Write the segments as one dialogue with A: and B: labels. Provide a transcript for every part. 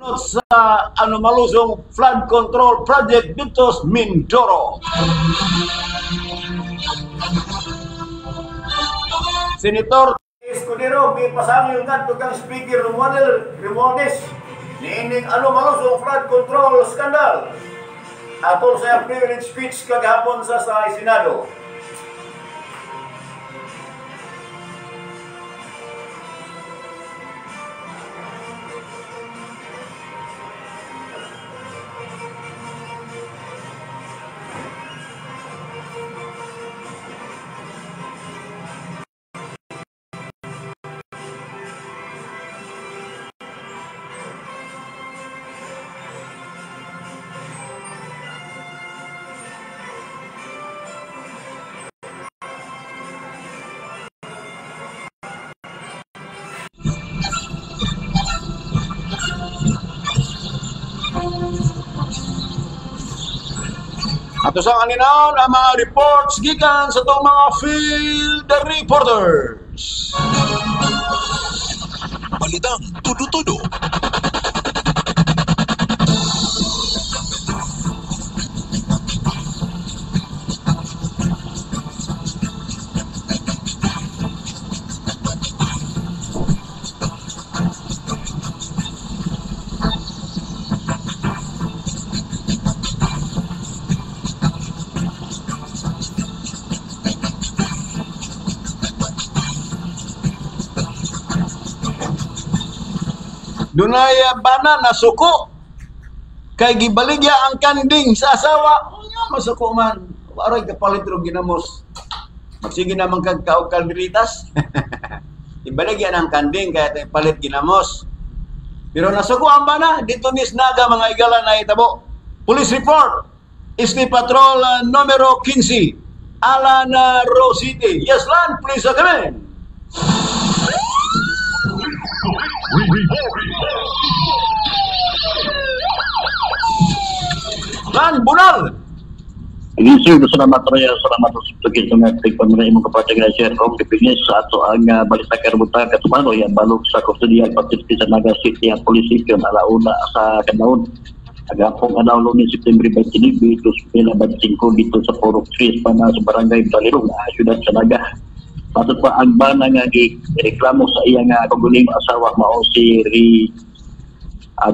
A: Sa anomalosong flood control project dito sa Mindoro. Senator Escudero gipasangil ngadto kang Speaker Romualdez niining anomalosong flood control scandal. Atol sa privilege speech kagahapon sa Senado. Ato sa aninaon ang mga reports gikan sa itong mga field reporters.
B: Balitang tudo-tudo.
A: Dunay bana nasuko kay gibaligya ang kanding sa asawa. Unya masuko man. Aray kapalit ro ginamos. Magsige naman kag kaog kalderitas. Ibaligya ang kanding kay tay palit ginamos. Pero nasuko ang bana dito nis Naga mga igala na itabo. Police report. Isli Patrol numero 15 Alana Rose City. Yes land, please come in. Lan Bunal.
C: Again, sir, salamat rin. Salamat sa pagkita ng pagpamilya imong kapatid na sir. Kung pipinis sa ato ang balita karbutan katumano, yan balok sa kustodial pagtipi sa Naga City ang Police Station alauna sa Kanaon. Agapong adlaw Lunes, September 29, 2025 dito sa Purok 3 pa na sa Barangay Balirong, siyudad sa Naga. Patut pa ang bana nga gireklamo sa iya nga kaguling asawa mao si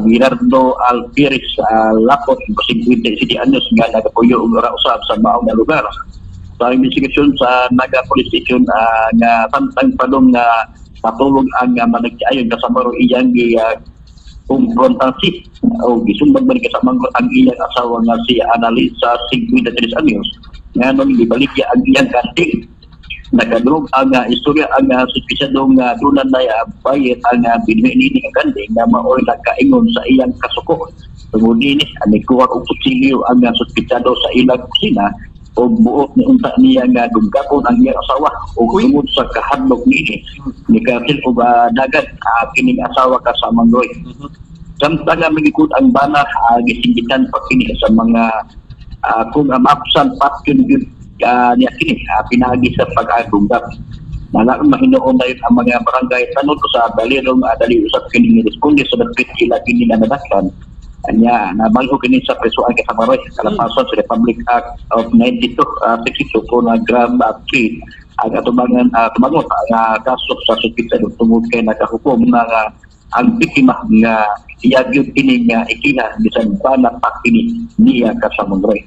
C: Gerardo Alpires Lapot, 57 anyos nga nagapuyo og ora usab sa maong nga lugar. Sa investigasyon sa Naga Police Station nga tantang padong nga patulog ang managtiayon kasama ro iyang gi kumprontansi o gisumbag man kasama ang iyang asawa nga si Analisa, 53 anyos, nganong gibaligya ang iyang kanding. Nakadrog ang istorya ang suspisyadong doon na bayit ang binhi nga kanding nga maoy nakaingon sa iyang kasuko. Tungod dinhi nikuha og kutsilyo ang suspisyado sa ilang kusina og buot ni unta niya nga dugapon ang iyang asawa og tungod sa kahadlok niini nikatil og dagat kining asawa kasamang Roy. Samtang magikut ang bana gisingitan pa kini sa mga kung maapsan patyon gyud niya kini pinagi sa pag-adunggap. Nalaman mahinoon na ang mga barangay tanod sa Balirong dali usap kini responde sa dapit ila kini nga nadaklan. Anya nabalho kini sa presuan kay Samaroy kalapasan sa Republic Act of 9262 ko na grab 3 ang atubangan tumangot ang kaso sa suspitsado tungod kay nakahukom na ang biktima nga iya gyud kini nga ikiha bisan bana pa kini niya kasamongroy.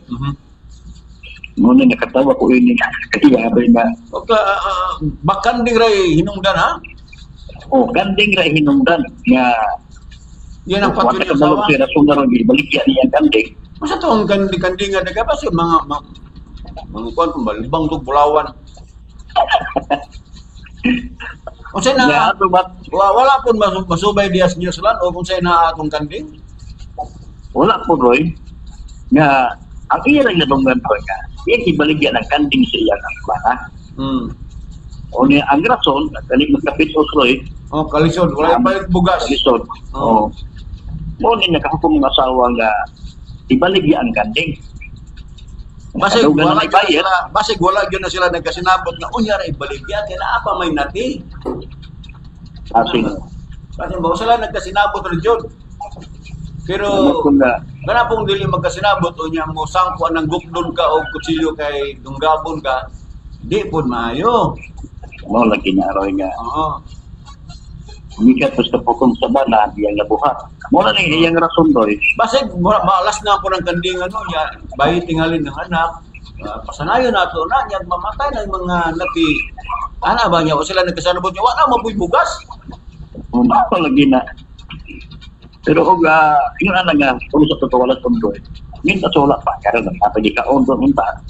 C: Ngunit nakatawa ko ini kaya ba na
A: okay, bakanding ray hinungdan ha?
C: Oh, kanding ray hinungdan nga
A: yan ang patuloy sa asawa.
C: Sila balikya niya ang kanding.
A: Masa to ang kanding nga daga ba siya mga kuan kung balibang to bulawan. Unsay na wala pun masubay dias niyo sulan o kung say na atong kanding?
C: Wala po Roy. Nga ang iya lang nadunggan ko nga iya ibaligya ng kanding sa iyang bana. O niya ang rason kani magkapit os Roy.
A: Oh, kalisod wala palit bugas.
C: Kalisod. Oh. Mo ni nakahukom ng asawa nga ibaligya ang kanding.
A: Basig wala sila, basig wala gyud na sila nagkasinabot nga unya ra ibaligya kay naa pa may nati.
C: Asing.
A: Basig ba sila nagkasinabot ra gyud. Pero
C: Kung na
A: kana pong dili magkasinabot o niya mo sangko ng gukdon ka o kutsilyo kay dunggabon ka, di pod maayo.
C: Mo lagi na Roy nga.
A: Oo.
C: Umikat sa pukong sa bana iyang nabuhat. Mo na ning iyang rason, Roy.
A: Basig maalas na po ng kanding ano niya, bayi tingalin ng anak. Pasanayon nato na niya mamatay ng mga nati. Ana ba niya o sila nagkasanabot niya, wala mabuy bugas.
C: Mo lagi na. Pero og ingon ana nga kung sa totoo wala tong Roy. Minta sa wala pa karon ang kapag ikaon do unta.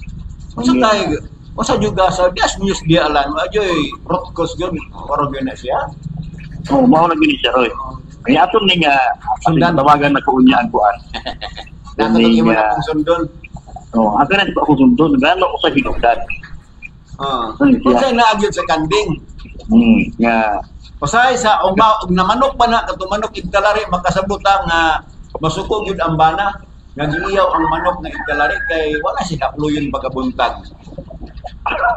A: Unsa tay usa juga sa gas news di alam ajoy root cause gyud oro gyud na siya.
C: Oh, mao lagi ni siya, Roy. Kaya aton ni nga
A: Sundan.
C: Tawagan na ko unya ang kuan.
A: Nakatong imo
C: Ni,
A: na kung sundon.
C: Oh, ako na di ko ako sundon, gano ko sa hinugdan. Ano siya?
A: Unsay naa gyud sa kanding?
C: Nga
A: Pasay sa uma og namanok pa na katong manok igkalari makasabot nga masuko gyud ang bana nga giiyaw ang manok nga igkalari kay wala siya napluyon pagkabuntag.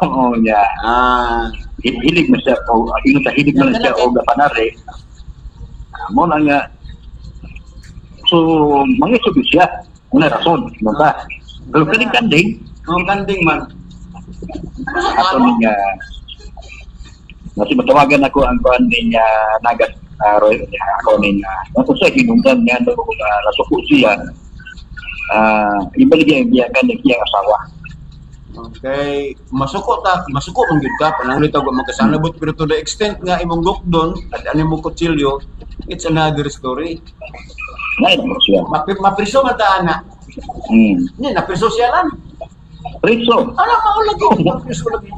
C: Oo nya. Hilig man siya o ingon sa hilig man siya og panari. Mo na nga so mangisog siya. Una rason, no ba? Pero kaning kanding,
A: Ang kanding man.
C: Ato ni nga nasi matawagan ako ang kuan ni nagat Roy niya ako ni nga ako sa hinungdan nga no nasuko siya ibalik ang biya kan iyang asawa.
A: Okay, masuko ta, masuko man gyud ka panahon ta magkasanabot pero to the extent nga imong gukdon at ani mo kutsilyo, it's another story.
C: Nay na siya.
A: Mapriso man ta ana. Ni napriso siya lang.
C: Priso.
A: Ala mao lagi, mapriso lagi.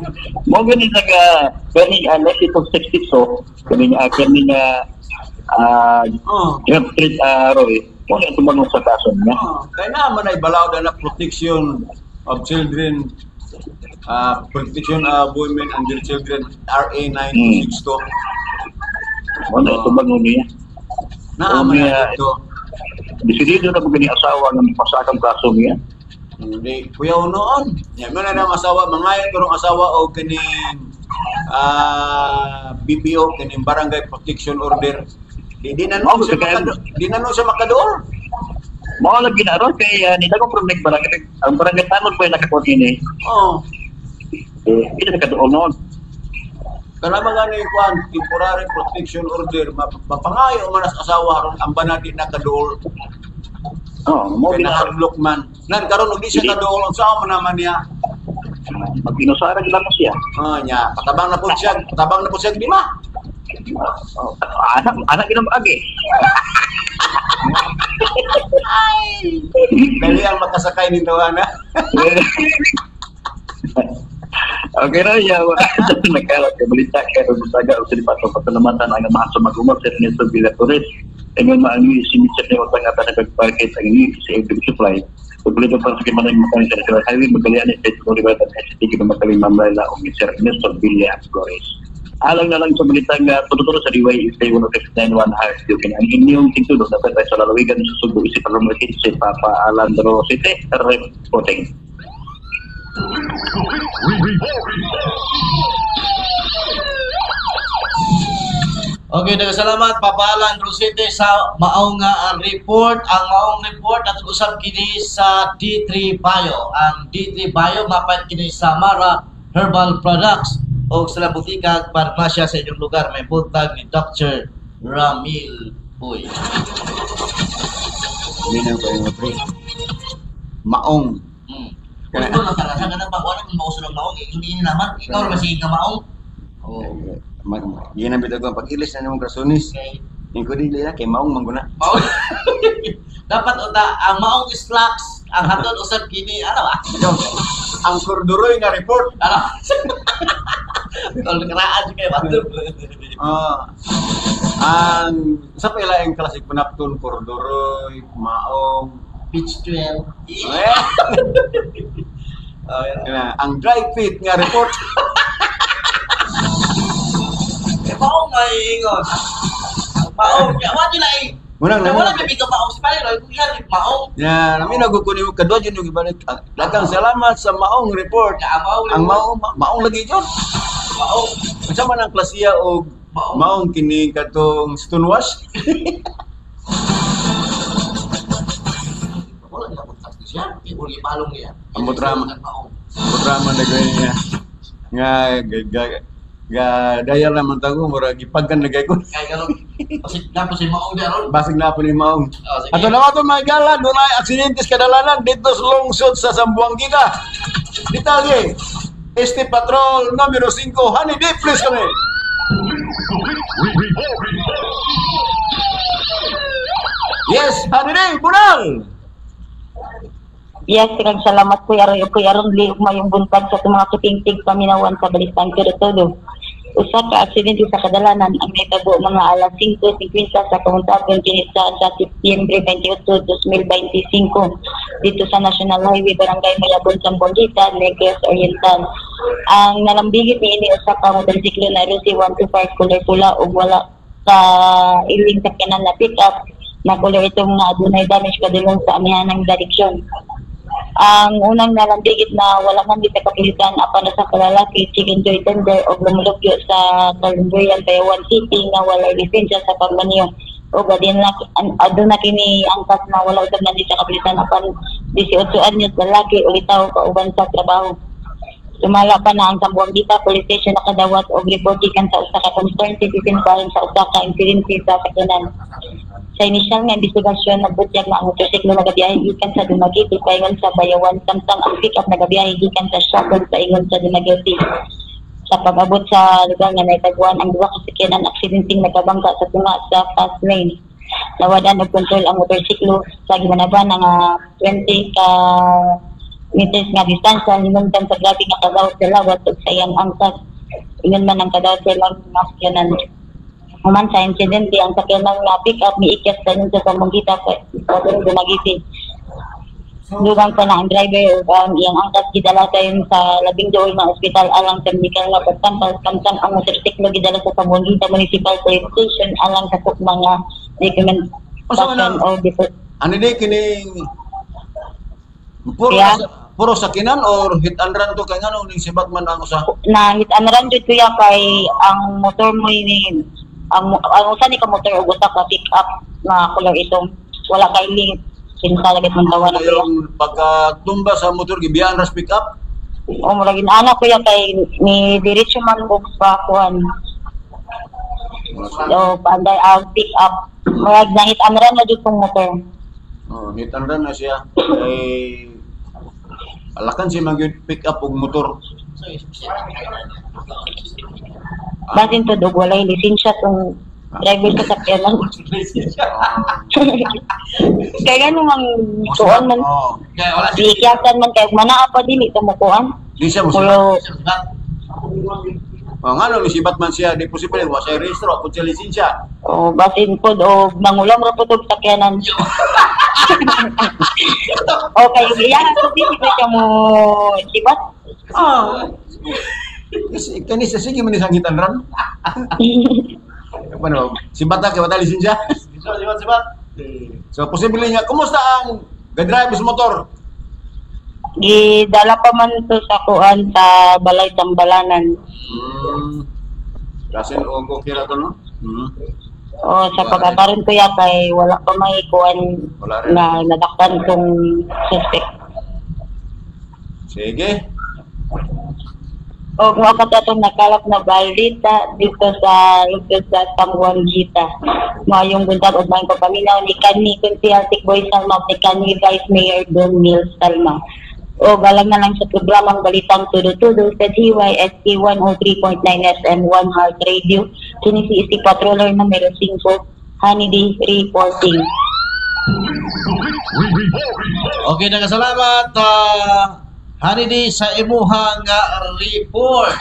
C: Mo gani naga kani 1962 kani nga kani nga drug trade Roy. Mo na tumangong sa kaso niya.
A: Kay na man ay balaod na protection of children, protection of women and their children, RA 9262.
C: Mo na tumangong niya.
A: Naa man
C: niya.
A: ito.
C: Desidido na mo gani asawa nga mapasakang kaso niya.
A: Hindi, kuya noon. Yan mo na ang asawa, mangayon karong asawa o kining BPO, kining Barangay Protection Order. Di na no
C: Oh,
A: siya di na no siya makadool.
C: Mao lagi na ron kay nidagong permit barangay ang barangay tanod pa nakakuha ini.
A: Oo.
C: Eh, hindi na kadool noon.
A: Kanang mga ni kuan temporary protection order mapangayo man as asawa aron ang bana di nakadool.
C: Oh, mao
A: Kay
C: gina
A: nahadlok man. Nan karon og di siya kadool unsa man naman niya.
C: Mag-inusara lang mo siya.
A: Ah, nya patabang na pud siya, patabang na pud siya di ma.
C: Oh, anak anak ginam agi.
A: Dali ang makasakay nito ana.
C: Okay na ya, nagkalat kay balita kay Busaga o sa pato pasalamatan ang amahan sa mag-umap sa Ernesto Villatores. Ingon maangi si Mr. Neo Tangata na pagparkit ang ini sa Every Supply. Pagbalito para sa kimanang makanin sa National Highway, magalian ni Pedro Rivera at ST Kinamakaling Mamlayla o Mr. Ernesto Villatores. Alang na lang sa balita nga tuturo sa DYSA 10591 Heart Dukin. Ang inyong tingtulog dapat ay sa lalawigan sa Subo isip Palomaki si Papa Alandro City reporting.
D: Okay, salamat Papa Alan Rosete sa maong nga report. Ang maong report at usab kini sa D3 Bio. Ang D3 Bio mapan kini sa Mara Herbal Products o sa butika parmasya sa inyong lugar. May buntag ni Dr. Ramil Puy.
A: Minaw ko yung pre. Maong.
D: Ito lang talaga ka nang wala mong mauso ng maong. Hindi naman. Ikaw naman sige nga maong.
A: Oh. Yan ang bitag ko pag-ilis na namang krasunis.
D: Okay.
A: Yung ko dili na kay maong mangguna.
D: Maong. Dapat uta ang maong slacks ang hatod usab kini ano ba?
A: Ang corduroy nga report.
D: Ano? Tol karaan kay bato.
A: Ang sa pila ang classic panapton corduroy, maong,
D: Beach 12.
A: Eh. Ang dry fit nga report.
D: Maong maingon. Maong, ya wa jud ay.
A: Munang
D: wala may bigo maong si Pare Roy, kung yan maong.
A: Ya, nami nagukunin mo kadwa jud yung ibalik. Daghang salamat sa maong report.
D: Ya, maong report.
A: Ang maong maong lagi jud.
D: Maong.
A: Unsa man ang klasiya og maong kini katong stonewash?
D: Uli balong niya.
A: Ambot rama. Programa na gawin niya. Nga, ga, ga, dayal naman tago, mura gipagkan na gay ko.
D: Kay karon basig na po si Maong niya ron.
A: Basig na po ni Maong.
D: Oh, sige.
A: Ato na ato mga gala, dunay aksidentes kadalanan dito sa lungsod sa Zamboanguita. Detalye, Este Patrol numero 5, Honey D, please kami. Yes, Honey D, Bunal!
E: Yes, sigang salamat Kuya Roy Kuya Ronli ug mayong buntag sa atong mga kitingtig paminawan sa Balitang Todo. Usa ka aksidente sa kadalanan ang nahitabo mga alas 5:50 sa kabuntagon kini sa Setyembre 28, 2025 dito sa National Highway, Barangay Mayabon, Zamboanguita, Negros Oriental. Ang nalambigit niini usa ka motorsiklo na Rusi 125 color pula ug wala sa iling sakyanan na pick-up na color itong nga adunay damage padulong sa amihanang direksyon. Ang unang nalambigit na wala man di sa kapulisan apan usa ka lalaki chicken joy tender og lumulupyo sa Calumbuyan, Taiwan City nga walay lisensya sa pagmaniyo og aduna kini angkas na wala usab nandito sa kapulisan apan 18 anyos lalaki ulitaw kauban sa trabaho. Sumala pa na ang Zamboanguita Police Station nakadawat og report gikan sa usa ka concerned citizen bahin sa usa ka insidente sa sakyanan. Sa inisyal nga investigasyon, nagbutyag na ang motorsiklo nagabiyahe gikan sa Dumaguete paingon sa Bayawan, samtang ang pick-up nagabiyahe gikan sa Siagon paingon sa Dumaguete. Sa pag-abot sa lugar nga naitagwan ang duha ka sakyanan aksidenteng nagkabangga sa tunga sa fast lane. Nawadan og kontrol ang motorsiklo sa gimanaban nga 20 ka meters nga distansya hinungdan sa grabe nga kadawat sa lawat ug sa iyang angkas. Ingon man ang kadawat sa ilang mga sakyanan. Human sa insidente, ang sakyanan nga pick-up miikyas sa sa Zamboanguita padulong Dumaguete. Dugang pa na ang driver ug ang iyang angkas gidala sayon sa labing duol nga ospital alang sa medikal nga pagtampal, samtang ang motorsiklo gidala sa Zamboanguita Municipal Police Station alang sa mga dokumentasyon o
A: Ano di kining puro
E: Yeah.
A: puro sakinan or hit and run to kay ngano ning sibat man ang usa?
E: Na hit and run jud kuya kay ang motor mo ni ang usa ni ka motor ug usa ka pick up na color itong wala kay link kinsa lagi man tawa na kuya.
A: Yung pagkatumba sa motor gibiyaan ras pick up?
E: O murag ana kuya kay ni diretso man og pa kuan. So paanday ang pick up murag na hit and run na jud tong motor.
A: Oh, hit and run na siya. Kay alakan si magyud pick up og motor.
E: Basin to dog walay lisensya tong driver sa sakyanan. Kaya ganun ang kuan man.
A: Oh.
D: Kaya wala siya.
E: Gikiyasan man kay manaa pa dili ta mo kuan.
A: Di siya mo
E: Pero
A: Oh, ngano ni sibat man siya, di posible wa siya rehistro, wa siya lisensya.
E: Oh, basin pod og mangulam ra pod og sakyanan. Okay, iya ko dili ko siya mo sibat.
A: Ah. Kasi kani sa sige man ni sangitan ran. Ano, sibat na kay wala lisensya.
D: Sibat, sibat, sibat.
A: So posible nga kumusta ang gadrive sa motor?
E: Gidala pa man to sa kuan sa Balay Tambalanan.
A: Kasin og okay ra to no?
E: O sa pagkakaroon ko ya kay wala pa may kuan
A: Wala rin.
E: na nadakpan tong suspect.
A: Sige.
E: O kung ako atong nakalap na balita dito sa lungsod sa Zamboanguita. Maayong buntag ug maayong pagpaminaw ni kanhi Konsehal Tikboy Salma ni kanhi Vice Mayor Don Neil Salma. O galang na lang sa programang Balitang Tudo-Tudo sa DYSK 103.9 FM One Heart Radio. Kini si Isi Patroller numero 5, Honey D reporting.
D: Okay, nagkasalamat Honey D sa imuhang report.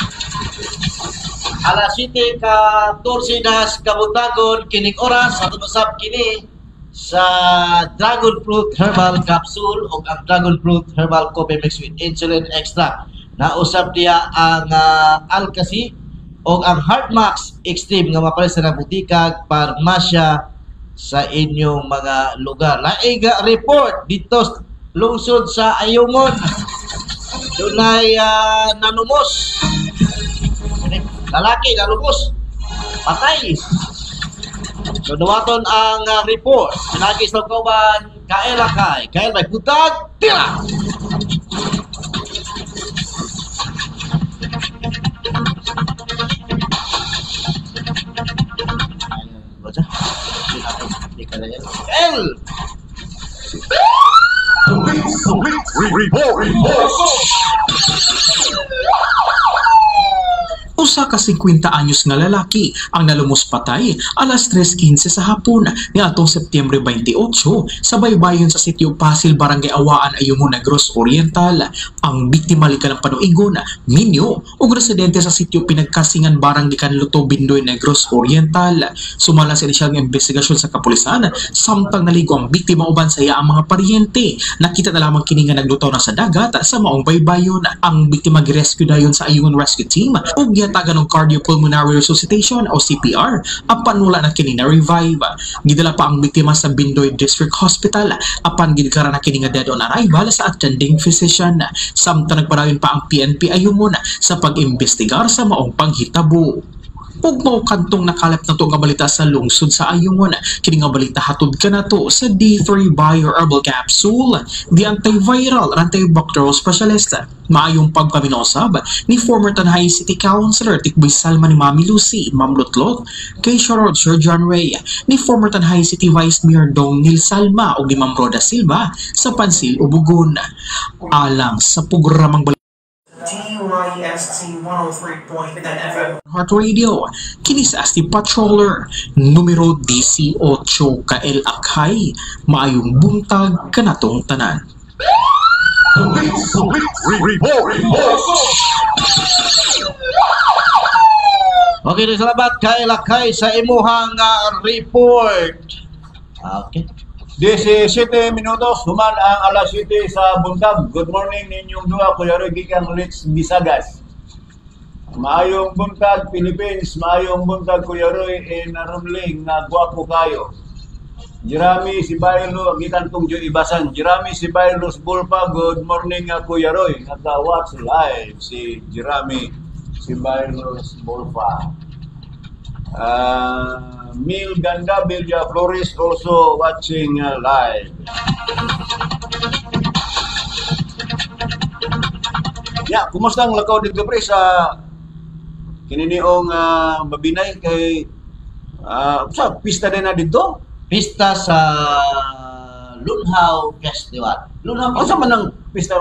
D: Alas 7:14 nas kabuntagon kining oras sa usab kini sa Dragon Fruit Herbal Capsule o ang Dragon Fruit Herbal Coffee Mix with Insulin Extract. Nausab niya ang Alkasi o ang Heartmax Extreme nga mapalit sa butikag, parmasya sa inyong mga lugar. Laiga report dito lungsod sa Ayungon. Dunay nanumos. Lalaki nanumos. Patay. So duwaton ang report. Pinagi sa kauban Kael Akay. Kael may butag, tira! L.
B: Report.
F: Usa ka 50 anyos nga lalaki ang nalumos patay alas 3:15 sa hapon niadtong Setyembre 28 sa baybayon sa sitio Pasil, Barangay Awaan, Ayungon, Negros Oriental. Ang biktima likan ng panuigon, minyo ug residente sa sitio Pinagkasingan, Barangay Kanluto, Bindoy, Negros Oriental. Sumala sa inisyal nga investigasyon sa kapulisan, samtang naligo ang biktima uban sa iya ang mga paryente. Nakita na lamang kini nga naglutaw na sa dagat sa maong baybayon. Ang biktima girescue dayon sa Ayungon Rescue Team ug gihatagan og cardiopulmonary resuscitation o CPR apan wala na kini na revive. Gidala pa ang biktima sa Bindoy District Hospital apan gideklara na kini nga dead on arrival sa attending physician. Samtang nagpadayon pa ang PNP Ayungon sa pag-imbestigar sa maong panghitabo. Ug mao kantong nakalap na to nga balita sa lungsod sa Ayungon. Kini nga balita hatod kanato sa D3 Bio Herbal Capsule, the antiviral and antibacterial specialist. Maayong pagpaminaw sab ni former Tanay City Councilor Tikboy Salma ni Mami Lucy, Ma'am Lutlot, kay Sharod Sir John Ray, ni former Tanay City Vice Mayor Dong Nil Salma ug ni Ma'am Roda Silva sa Pansil Ubugon. Alang sa programang
G: DYST 103.9 FM.
F: Heart Radio, kini sa ASTI Patroller, numero 18 KL Akay, maayong buntag kanatong tanan.
B: Report.
D: Okay, salamat kay Lakay sa imuhang report. Okay.
A: 17 minutos, human ang alas 7 sa buntag. Good morning ninyong duha, Kuya Roy gikan Litz Bisagas. Maayong buntag Philippines, maayong buntag Kuya Roy in Rumling nga gwapo kayo. Jeremy Sibaylo, gikan tong Joy Ibasan. Jeremy Sibaylo Bulpa, good morning Kuya Roy. Naka-watch live si Jeremy Sibaylo Bulpa. Mil Ganda Villa Flores also watching live. Ya, kumusta ang lakaw dito pre sa kininiong Mabinay kay sa pista din na dito?
D: Pista sa Lunhaw Festival. Lunhaw
A: Asa man ang pista?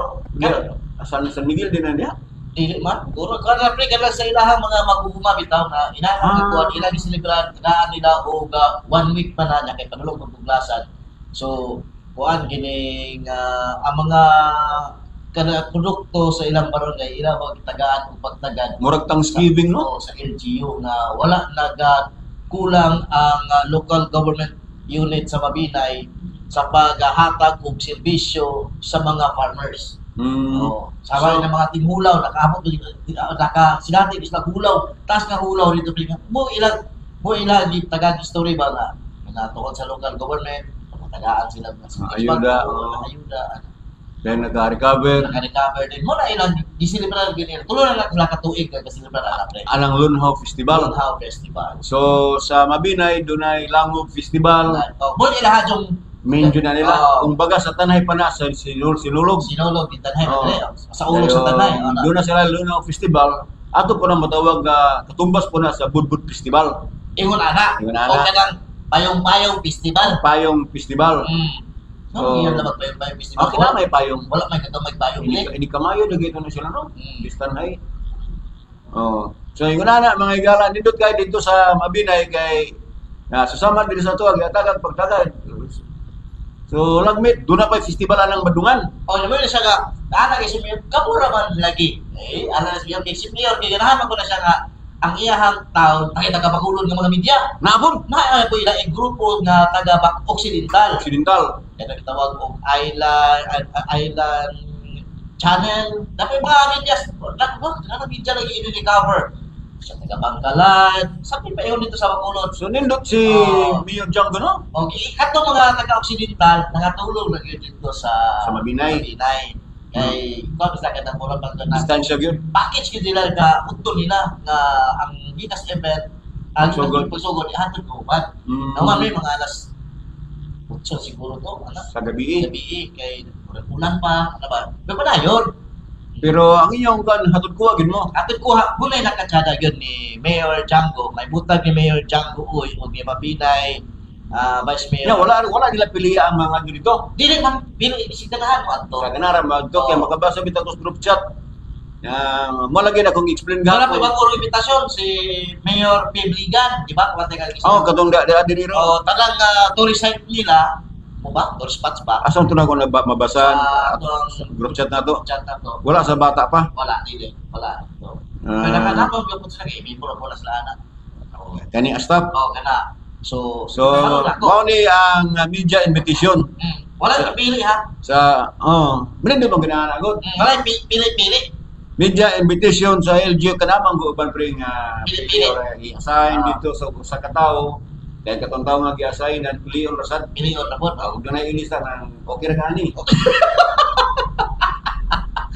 A: San San Miguel din na niya?
D: Dili man, puro kana pre kana sa ilahang mga maguguma bitaw na inahang kuan ilang giselebrar naan nila og 1 week pa na niya kay panulong magbuglasan. So kuan kining ang mga kana produkto sa ilang barangay ilang magtagaan og pagtagan.
A: Murag Thanksgiving no?
D: Sa LGU nga wala nagakulang ang local government unit sa Mabinay sa paghatag og serbisyo sa mga farmers. Oh, sama so, ng mga tinghulaw nakaabot naka sinati is naghulaw, taas nga hulaw dito pre. Mo ilang gitagag story ba nga nga tungod sa local government, tagaan sila ng
A: ayuda,
D: ayuda.
A: Then naka-recover.
D: Naka-recover din. Mo na ilang giselebrar gini. Tulo na lang sila ka tuig nga giselebrar ana pre.
A: Anang Lunhaw Festival.
D: Lunhaw Festival.
A: So sa Mabinay dunay Langub Festival.
D: Oh, mo ila hadjong
A: main jud na nila. Kung baga sa Tanay pa na sa Sinulog.
D: Sinulog di Tanay sa ulog sa Tanay.
A: Doon na sila Lunhaw Festival. Ato po na matawag na katumbas po na sa Budbud Festival.
D: Ingon ana. O kanang Payong-Payong Festival.
A: Payong Festival.
D: No, iyon na magpayong-payong festival.
A: Okay na may payong.
D: Wala may kagamay payong.
A: Hindi kamayo lagi na sila no. Tanay. Oh. So ingon ana mga higala nindot kay dito sa Mabinay kay na susama diri sa tuwa giatagan pagtagan. So lagmit doon na pa festival anang Badungan.
D: Oh, naman siya nga ana kay si Mayor kamura man lagi. Eh, ana si Mayor kay si Mayor kay ganahan man ko na siya nga ang iyahang taon taga taga-Bacolod nga mga media.
A: Naabot
D: na po ila grupo nga taga Occidental.
A: Occidental.
D: Kaya gitawag og Island Channel. Dapat mga media nagwa media lagi ini-cover. Sa taga Bangkalan, sabi pa iyon dito sa Bacolod.
A: So nindot si Mayor Django no?
D: Okay, katong mga taga Occidental nangatulong lagi dito sa
A: Mabinay.
D: Mabinay. Kay kuan basta kada mura pang na.
A: Distansya gyud.
D: Package gyud nila nga udto nila nga ang Gikas event ang pagsugod ihatod ko uban. Naman may mga alas 8 siguro to, ana.
A: Sa gabi.
D: Gabi kay ulan pa, ano ba? Pero padayon.
A: Pero ang inyong kan hatod kuha gid mo.
D: Hatod kuha gunay nakatsada gyud ni Mayor Django. May butag ni Mayor Django uy og ni Mabinay Vice Mayor.
A: Nya, wala wala nila piliya ang mga dito.
D: Dili man pili bisig daghan mo adto.
A: Sa ganara magto kay makabasa bitaw ko sa group chat. Na mo lagi na kung explain
D: Wala
A: gapon.
D: pa bang invitasyon si Mayor Pibligan, di ba? Kumantay ka
A: Oh, katong da da diri ro.
D: Oh, tanang tourist site nila, mo ba? Tourist spots ba?
A: Asa to na ko mabasahan
D: Atong
A: group chat na to?
D: Chat na to.
A: Wala sa bata pa.
D: Wala, dili. Wala. So,
A: Ah.
D: pero nakanapang gyud sila kay miyembro po na sila ana. Oh,
A: Kani a staff.
D: oh kana. So,
A: So,
D: kabalo na ako.
A: mao ni ang media invitation
D: Wala yung pili ha.
A: sa oh, hindi mo ginahan agad.
D: Wala yung pili-pili.
A: Media invitation sa LGU kanamang uban pre nga
D: Pili-pili.
A: I-assign
D: Ah.
A: dito sa usa ka tawo. Dahil katong tawo nga gi-assign at piliyon ra sad.
D: Piliyon na po.
A: Ug dunay ilista ng okay ra kani.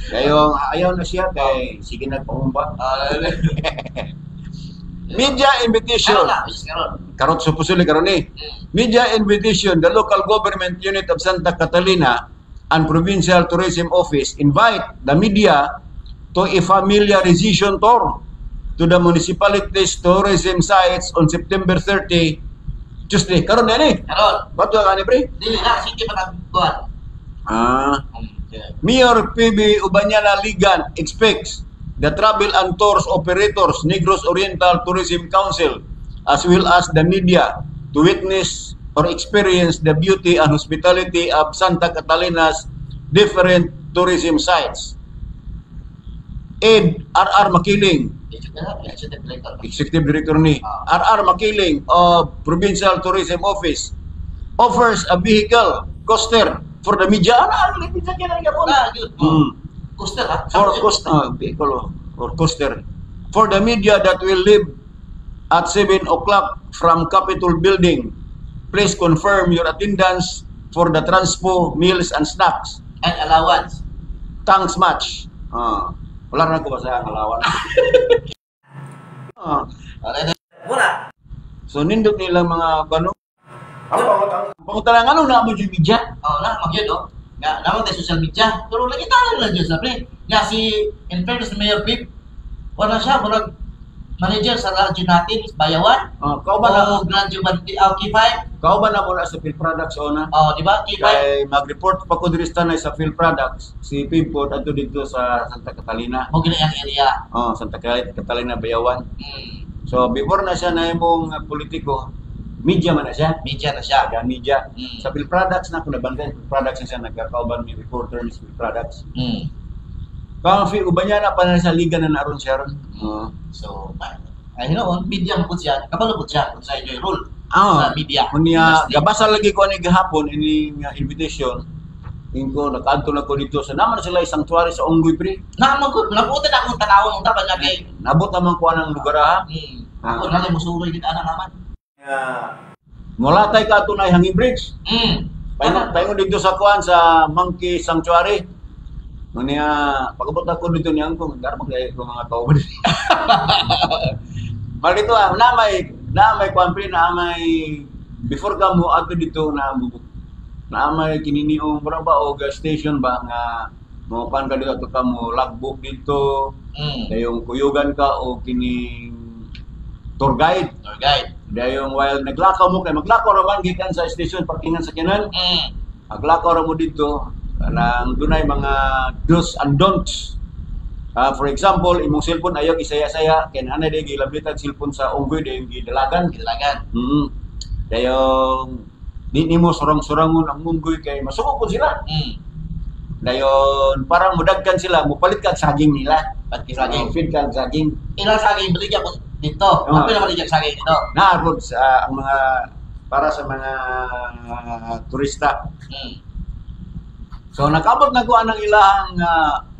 A: Kayong ayaw na siya kay sige nagpangumba. Media invitation.
D: Karon na, which is karon.
A: Karot supposedly karon ni. Media invitation, the local government unit of Santa Catalina and Provincial Tourism Office invite the media to a familiarization tour to the municipality's tourism sites on September 30, Tuesday. Karon na ni.
D: Karon.
A: Bato ka ni pre?
D: Dili na sige pa kang kuan.
A: Ah.
D: Yeah.
A: Mayor PB Ubanyana Ligan expects the travel and tours operators, Negros Oriental Tourism Council, as well as the media to witness or experience the beauty and hospitality of Santa Catalina's different tourism sites. Ed R.R. Makiling,
D: Executive Director.
A: Executive Director ni R.R. Makiling of Provincial Tourism Office, offers a vehicle coaster for the media. Ano, ano, media kaya na
D: Na, gyud. Coaster ha.
A: For cost vehicle or coaster for the media that will leave at 7 o'clock from Capitol Building. Please confirm your attendance for the transpo, meals and snacks.
D: And allowance.
A: Thanks much. Ah, wala na ko basa ang allowance. Ah,
G: Wala.
A: So nindot nilang mga kano. Ang pangutana ano na mo yung media?
D: Oh, na magyud oh. Nga naman tayo social media. Pero lagi tayo lang dyan sa pre. Nga si in fairness ni Mayor Pip, wala siya murag manager sa radyo natin, Bayawan.
A: Ah, kauban na
D: O Radyo Banti, oh, K5.
A: Kauban na mo na sa Phil Products ona.
D: Oh, di ba? K5.
A: Kay mag-report pa ko diri sa tanay sa Phil Products, si Pimpot adto dito sa Santa Catalina.
D: Mo gina ang area.
A: Oh, Santa Catalina Bayawan. So before na siya na imong politiko, media man na siya.
D: Media na siya.
A: Taga media. Sa Phil Products na ko nabantay, Phil Products na siya nagkakauban mi reporter ni Phil Products. Kang fi uban niya na pa na sa liga na naron siya ron. Oo.
D: So, ay noon, media mo po siya. Kabalo po siya kung sa inyo role
A: Ah,
D: sa media
A: unya
D: industry.
A: Gabasa lagi ko ani gahapon ini nga invitation. Ingko nakaadto na ko dito sa naman sila sanctuary sa Unggoy pre.
D: Naman ko, nabuti na akong tanawon ng dapat nga kay
A: Nabot naman ko anang lugar ha.
D: Ako na lang musuroy gid ana naman.
A: Mula tay ka ato na hanging bridge. Paingon paingon dito sa kuan sa Monkey Sanctuary. Unya pagabot ako dito niya ko darmag dahil ko mga tao. Mal dito ah, na may kuan pre, na may before ka mo adto dito na na may kininiong mura ba o gas station ba nga mo kuan ka dito ato ka mo logbook dito, dayong kuyugan ka o kining tour guide.
D: Tour guide.
A: Dayong while naglakaw mo kay maglakaw ra man gikan sa station parkingan sa kinan. Maglakaw ra mo dito nang dunay mga do's and don'ts. Ah, for example, imong cellphone ayaw isaya-saya kay naa day gilabitan cellphone sa unggoy dayong gidalagan.
D: Gidalagan.
A: Dayong di nimo surang-surangon ang unggoy kay masuko pud sila. Dayon parang mudagkan sila, mupalit ka saging nila.
D: Pat saging.
A: Oh, feed ka saging.
D: Ilang saging baligya ko dito.
A: Oo.
D: Ako na baligya saging dito.
A: Naarod sa ang mga para sa mga turista. So nakabot na ko anang ilahang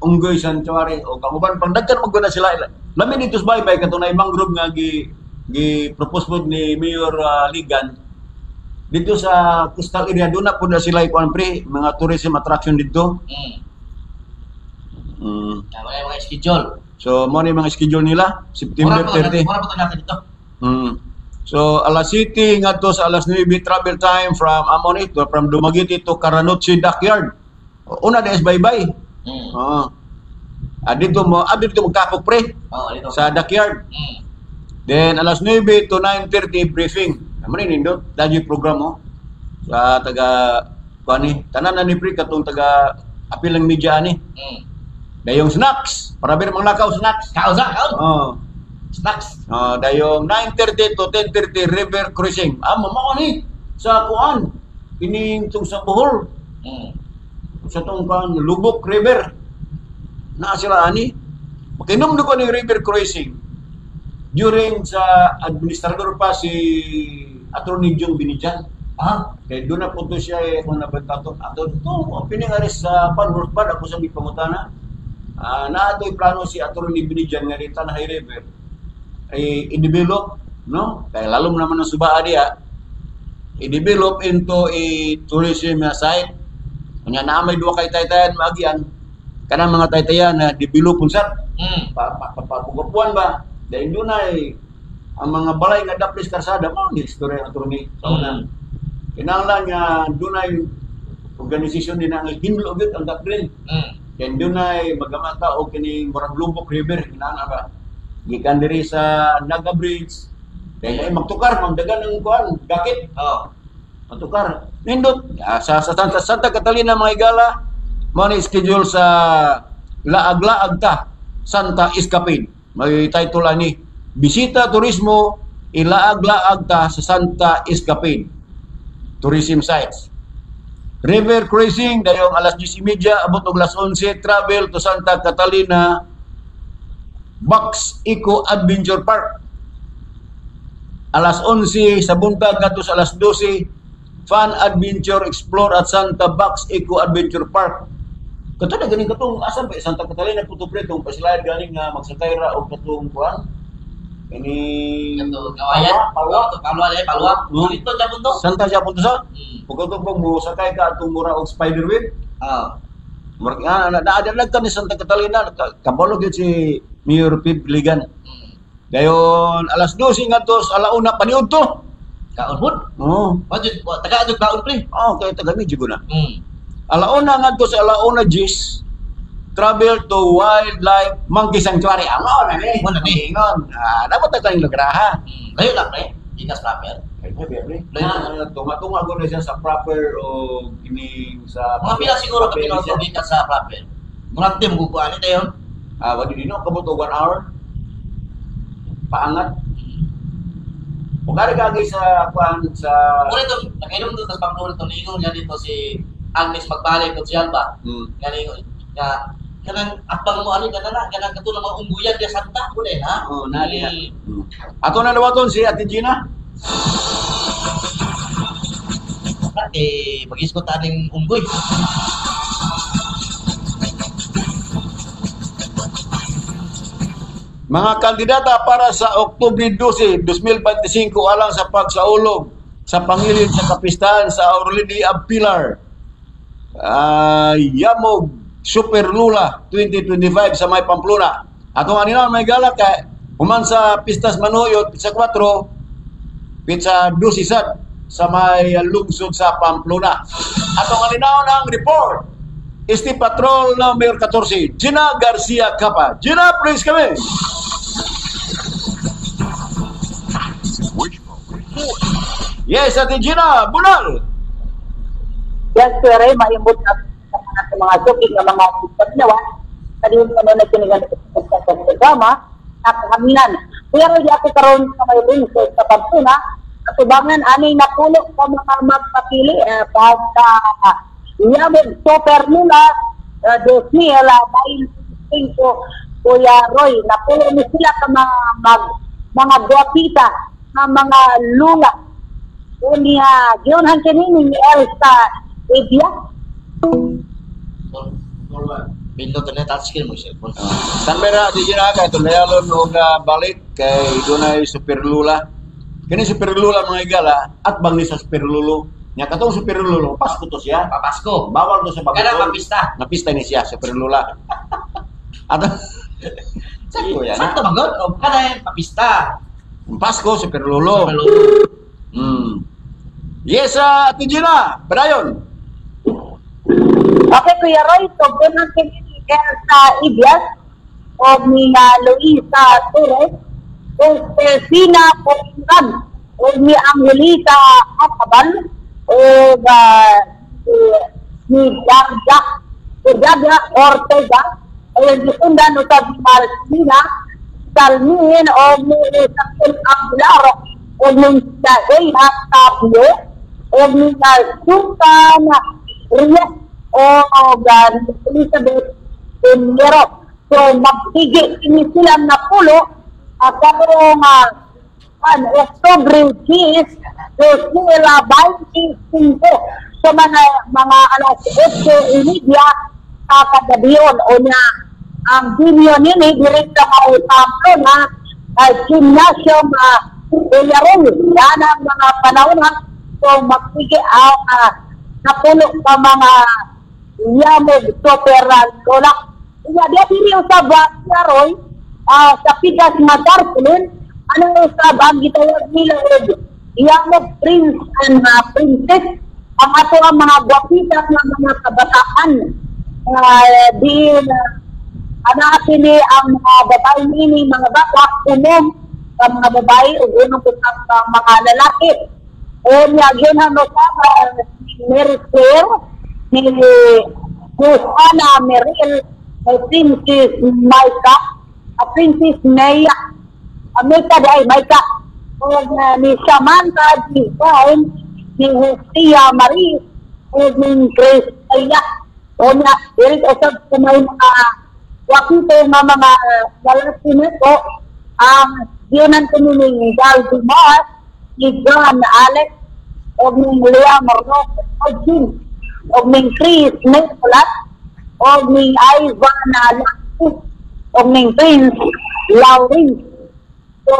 A: unggoy sanctuary o kauban pang dagkan man na sila. Lami dito sa baybay kato na mangrove nga gi gi propose pod ni Mayor Ligan dito sa coastal area doon na po na sila ikuan pre mga tourism attraction dito.
D: Tama na yung mga schedule.
A: So mo ni mga schedule nila September
D: Mura
A: 30.
D: Mura pa to natin dito.
A: So alas 7 ngadto sa alas 9 travel time from Amon ito from Dumaguete to Caranutsi Dockyard. Una des baybay. Oo. Ah, dito magkapok pre
D: Oh, dito.
A: sa dockyard.
D: Mm.
A: Then alas 9 to 9:30 briefing. Amo ni nindot dagyo program mo sa taga kuani tanan na ni pre katong taga apilang media ani. Dayong snacks, para bir manglakaw snacks.
D: Kaon sa kaon.
A: Oh.
D: Snacks.
A: Dayong 9:30 to 10:30 river crossing. Ah, mao ni sa kuan kining tung sa Bohol. Sa tong kuan Lubok River. Naa sila ani. Makinom ko ni river crossing. During sa administrador pa si Attorney Jong Binijan.
D: Ah,
A: kay doon na po to siya kung nabanta to. Ato to opening aris sa pan North Bad ako sa gipangutana. Naatoy plano si Attorney Binijan nga dito na High River ay i-develop, no? Kay lalom naman ang subaa diya. I-develop into a tourism site. Unya na may duha kay taytayan maagian. Kanang mga taytayan na develop unsat. Papugapuan ba? Dahil doon ay ang mga balay nga daplis karsada mao ni istorya ang attorney sa una. Kinahanglan nga dunay organisasyon din ang hinlo gyud ang doctrine. Kay dunay magamata og kining murag Lubok River kinahanglan ba? Gikan diri sa Naga Bridge. Kay ay magtukar magdagan ng kuan gakit.
D: Oh.
A: Magtukar. Nindot sa Santa Catalina mga igala mao ni schedule sa Laag-laag ta Santa Escapade. May title ani Bisita Turismo Ilaag-laag ta sa Santa Escapade Tourism Sites. River cruising dayong alas 10:30 abot og alas 11 travel to Santa Catalina Box Eco Adventure Park. Alas 11 sa buntag ngadto sa alas 12 Fun Adventure Explore at Santa Box Eco Adventure Park. Kato na ganing katong asa ba Santa Catalina puto pre tong pasilayad ganing nga magsakay ra og katong kuan. Ini
D: kato kawayan,
A: Palwa,
D: palwa, palwa. Dito japon to.
A: Santa japon to sa. Pagkato pag mo sakay ka atong mura og spider web.
D: Ah.
A: Murag na naadlag ka ni Santa Catalina, kabalo gyud si Mayor Pib Ligan. Dayon alas 12 ngadto sa alauna paniud to.
D: Kaon pud.
A: Oo.
D: Wajud taga adto kaon pre.
A: Oh, kay taga medyo guna. Alauna ngadto sa alauna Gis. Travel to Wildlife Monkey Sanctuary. Ang mao na ni.
D: Mo na ni.
A: Ingon. Dapat ta tayong lugar ha.
D: Layo lang pre. Gikas proper.
A: Tunga-tunga ko na siya sa proper o kining sa
D: mga pila siguro ka pila gikas sa proper. Murag di mo kukuan ni dayon.
A: Wadi dino kabot og 1 hour. Paangat. Ug ari kagi sa kuan sa
D: Mura to nakainom to tas pamplona to ningon nga dito si Agnes magbalik kung siya ba. Ganingon nga kanang atbang mo ani kanang kanang katulong mga ungguyan diya Santa ko din ha.
A: Oh, na diha. Ato na dawaton si Ate Gina.
D: Eh magisgot aning unggoy.
A: Mga kandidata para sa Oktubre 12, 2025 alang sa pagsaulog sa pangilin sa kapistahan sa Our Lady of Pilar. Yamog Super Lula 2025 sa may Pamplona. Atong anina may gala kay human sa Pistas Manuyot pizza 4 pizza 12 sad sa may lungsod sa Pamplona. Atong anina ang report. Este Patrol number 14, Gina Garcia Capa. Gina, please come in. Yes, Ate Gina, bunal.
E: Yes, sir, maimbot na sa mga suki nga mga pagnawa. Kadiyon pa na kinigan sa programa at haminan. Pero di ako karon sa may lungsod sa Pamplona, atubangan ani napulo sa mga magpapili pagka Yamog Super Lula 2025 Kuya Roy, napulo ni sila ka mga guwapita nga mga lula. Unya giunhan kini ni Elsa Ibia.
D: Pindot na touchscreen mo cellphone.
A: Tanmera di jina kay tunayalon og balik kay dunay Super Lula. Kini Super Lula mga igala at bang ni sa Super Lulo. Nya katong Super Lulo Pasko to siya.
D: Papasko.
A: Bawal to sa pagkol.
D: Kanang mapista.
A: Napista ni siya Super Lula. Ato sakto yan.
D: Sakto man gud. O kanang papista.
A: Pasko Super Lulo.
D: Super Lulo.
A: Yes, Ate Gina, padayon.
E: Okay, Kuya Roy, so bunang kini ni Elsa Ibias o ni Luisa Torres o Josefina Polingan. o ni Angelita Acabal o ni Garga Ortega o gisundan usab ni Marcina Salmin o ni Samuel Aguilar o ni Sahela Tapio o ni Sultan Reyes o Elizabeth Pinero. So magtigi ini sila napulo at karong Oktubre 10, 2025 sa mga alas 8:30 sa kagabion. O na ang binyo nini direkta mautaplo na gymnasium Villarreal. Yan ang mga panahon. So magtigi ang napulo pa mga Yamog Super Lola. Iya, dia diri usab Roy sa pigas nga tarpaulin. Ano usab ang gitawag nila og Yamog Prince and Princess, ang ato ang mga gwapita nga mga kabataan. Diin ana kini ang mga babae nini mga bata umom ang mga babae ug unong usab mga lalaki. O niya gyud ang usab Mary Claire ni Johanna Meril, Princess Maika, Princess Maya, Mika dahil Maika, o ni Samantha Divine, ni Hosea Marie, o ni Grace Aya. O niya, dili usab sa may mga wakito nga mga lalaki nito, ang giunan ko ni Galdimar, ni John Alex, o ni Leah Morno, o Jim, o ni Chris Nicolas, o ni Ivan Lacus, o ni Prince Lawrence. So,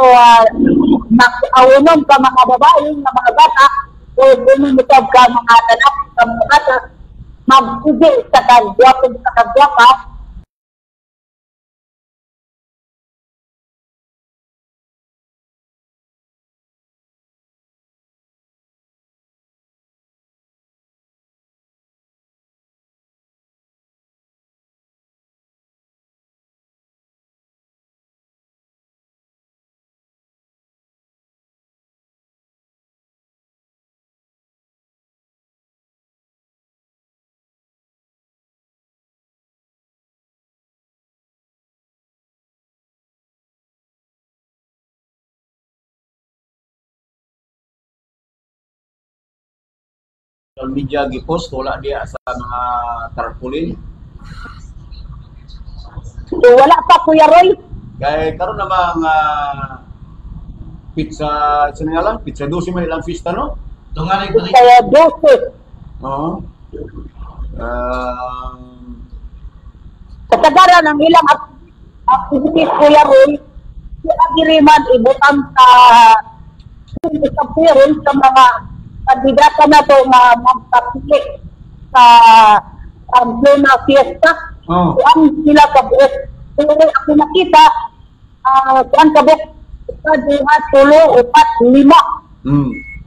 E: nag-awinom ka mga babae, nga mga bata, o bumimutog ka mga lalaki, ka mga bata, mag-ige sa kagwapa, sa kagwapa.
A: Media gipost wala diya sa mga tarpaulin.
E: So, wala pa Kuya Roy.
A: Kay karon namang pizza sa nga lang pizza 12 man ilang fiesta no?
D: Tungali
E: pizza 12.
A: Oo.
E: Kasagaran ang ilang activities Kuya Roy, sila diri man ibutang sa sa mga kandidata na to nga magpapili sa Pamplona Fiesta.
A: Oh.
E: Kuan sila kabuok. Pero ako nakita, kuan kabuok, 1, 2, 3, 4, 5.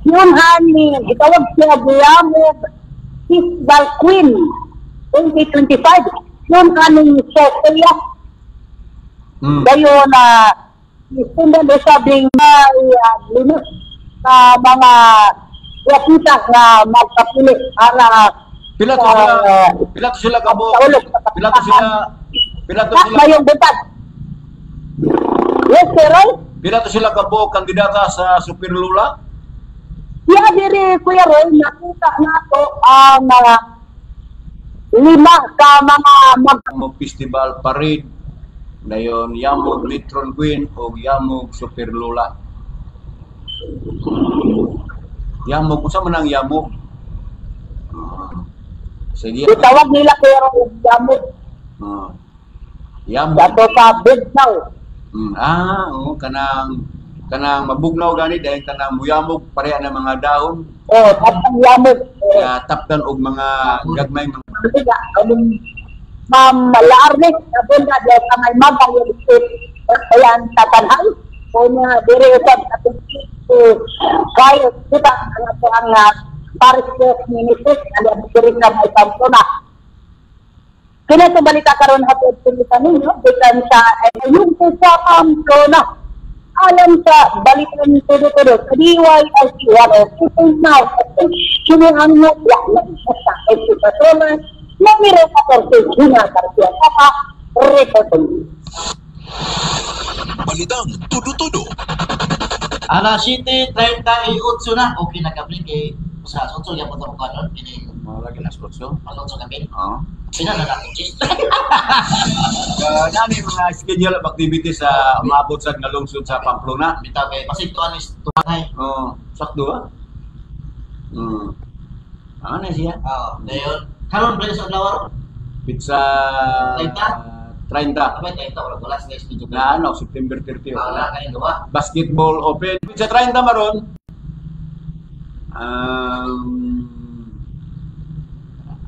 E: Yun hani, itawag siya Yamog Festival Queen 2025. Yun hani Sofia. Dayon na sundan usabing may limit sa mga wakita nga magpapili para
A: pila to sila kabo, pila to sila
E: mayong buntag. Yes sir.
A: Pila to sila kabo kandidata sa Super Lola?
E: Siya diri Kuya Roy, nakita nato ang lima ka mga
A: mag festival parade dayon Yamog Metron Queen o Yamog Super Lola. Yamog, unsa man ang yamog? Sige.
E: Itawag nila Kuya Roy yamog.
A: Yamog.
E: Dato sa bugnaw.
A: Oo, kanang mabugnaw gani dahil kanang muyamog pareha na mga dahon.
E: Oh, tapang yamog.
A: Tapdan og mga gagmay mga.
E: Ma'am Laarnes, nabunda dahil sa may magang yung ayan sa tanhay. O niya, diri usab sa kaya kita ang Paris Ministry, ang diri sa may Pamplona. Kini sa balita karon hapon sa ninyo, bikan sa yung sa Pamplona. Alam sa Balitang Todo-Todo sa DYLC 102.9 FM. Kini ang nagwa ng sa MC Patrona, numero 14, Gina Garcia Papa, reporting.
B: Balitang Todo-Todo.
D: Alas 7:38 na. Okay na kami kay sa 8 gyapon ta mo kanon kini.
A: Mga lagi alas 8.
D: Alas 8 kami.
A: Oo.
D: Pina na natin chis.
A: Nani mga schedule of activity sa umabot sa nga lungsod sa Pamplona.
D: Bitaw kay basig tuan is tuangay.
A: Oh, sakto ba? Ano na siya?
D: Oo, dayon karon pre sa adlaw ron.
A: Pizza
D: 30?
A: 30.
D: Abay 30 wala wala sa schedule.
A: Na ano, September 30.
D: Wala kayo gawa.
A: Basketball Open. Pizza 30 maron.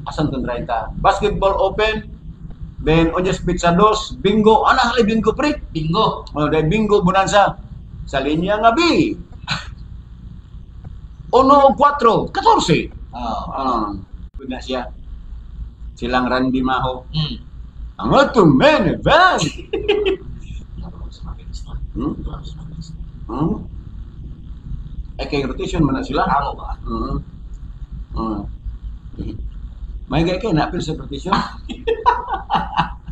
A: Asan tong 30? Basketball Open. Then Onyes Pizza 2, bingo. Ano ang bingo pre?
D: Bingo.
A: Oh, dahil bingo bonanza sa linya nga B. 1 4 14.
D: Oo.
A: Ah, good na siya. Silang Randy Maho. Ang atong main event. Hmm? Hmm? Eh, kay rotation man na sila.
D: Amo ba?
A: May gay kay napil sa rotation.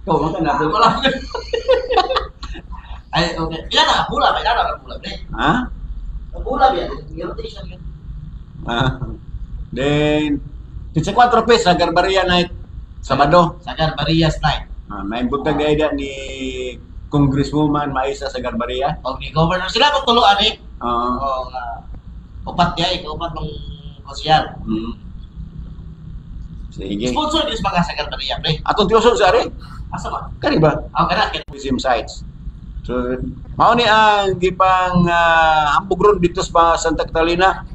A: Ikaw man ka napil.
D: Wala. Ay, okay. Ilan na pula ba? Ilan na pula pre?
A: Ha?
D: Pula ba? Yung rotation yun.
A: Ah. Then, pizza 4 piece sa Garbaria night, Sabado.
D: Sagar Marias night.
A: Ah, may butag gayda ni Congresswoman Maisa sa Garbaria.
D: Og ni governor sila mong tuluan eh.
A: Oo.
D: Oo nga. Upat niya eh, upat ng konsyal.
A: Sige.
D: Sponsor din sa mga Sagar Maria pre.
A: Atong tiuson sa ari.
D: Asa ba?
A: Kani ba?
D: Ako kana kay
A: Tourism sites. So, mao ni ang gipang hambog ron dito sa Santa Catalina.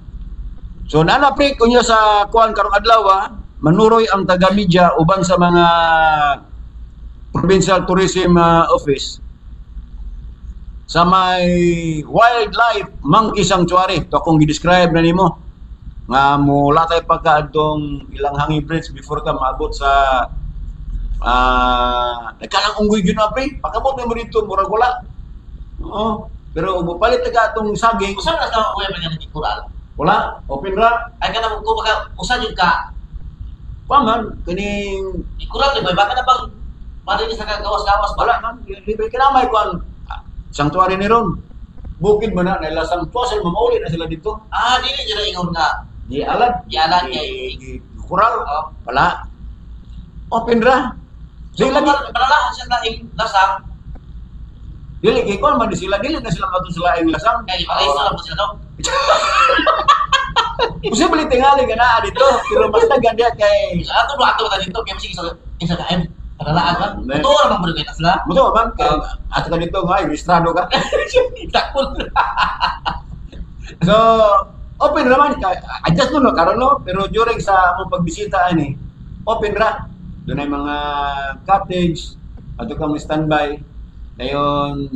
A: So, nana pre kunyo sa kuan karong adlaw manuroy ang taga-media uban sa mga Provincial Tourism Office sa may wildlife monkey sanctuary. To akong gi-describe na nimo nga mulatay pa ka adtong ilang hanging bridge before ka maabot sa nagkalang unggoy gyud na pre. Pagabot mo dito murag wala. Oo. Pero mupalit ka atong saging.
D: Usa na sa kuya man nga kural.
A: Wala, open ra.
D: Ay kana mo baka usa jud ka.
A: Pa man kining
D: Ikural di ba baka na bang marinig sa kagawas-gawas ba?
A: Wala man, libre ka na may kuan. Sanctuary ni ron. Bukid man na nila sanctuary mamauli na sila dito.
D: Ah, dili jud ingon nga.
A: Di alad,
D: Gialad
A: di,
D: kay
A: di kural.
D: Oh.
A: Wala. Open ra.
D: So,
A: Di lagi
D: palalahan siya na ing lasang
A: dili kay kuan man di sila dili na sila mato sila ing lasang.
D: kay paraiso lang po sila no.
A: Posible tingali ka na dito, pero basta ganda kay
D: Ato do ato ta dito kay masig sa isa ka em palalaan ba?
A: Ne.
D: Totoo ra man kay sila.
A: Mo man kay ato ka dito nga registrado ka.
D: Takol.
A: So, open ra man ka adjust mo no karon no, pero during sa among pagbisita ani, open ra. Doon ay mga cottage, ato kang standby. Dayon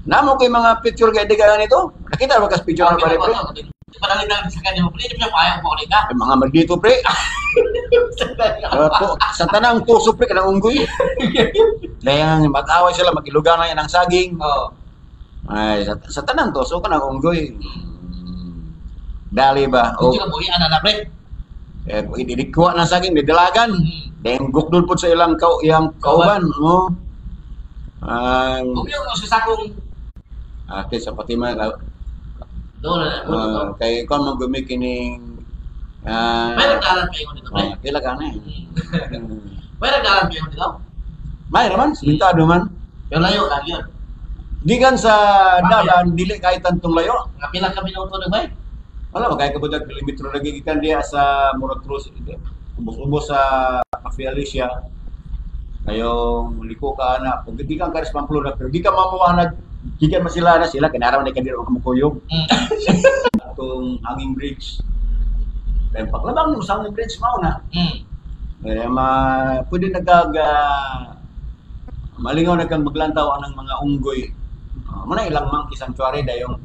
A: namo kay mga picture kay diga nito. Nakita ba kas picture na pare pre?
D: Padali na sa kanya mo, pre, di ba ayaw mo ulit ka?
A: Ay, mga maldito pre. Sa tanang tuso pre kanang unggoy. Dayon mag-away sila magilugan na yan ang saging.
D: Oo.
A: Ay, sa tanang tuso kanang unggoy. Dali ba?
D: Medyo ka buhian na na pre.
A: Eh, ididikuha na saging, didalagan. Then gukdol po sa ilang iyang kauban, no?
D: Kung yung sa sakong
A: Okay, sa Fatima,
D: doon na.
A: kay kon man gumi kining
D: May nagdalan pa ingon dito pre.
A: Pila ka na eh.
D: May nagdalan pa ingon dito.
A: May naman, simentado man.
D: Pero layo lang yun.
A: Gikan sa dalan, dili kay tantong layo.
D: Mga pila ka minuto na bay.
A: Wala ba kay kabudag kilometro lagi gikan diya sa Murag Cruz, ubos-ubos sa Cafe Alicia. Kayong liko ka na, pag gikan ka sa Pamplona, pero gikan mamuha na, gikan man sila na sila, kinaraman na kanila kamukuyog. Atong hanging bridge. Kaya paglabang mo sa hanging bridge, mao na. Kaya pwede malingaw na kang maglantaw ang mga unggoy. Muna ilang monkey sanctuary dayong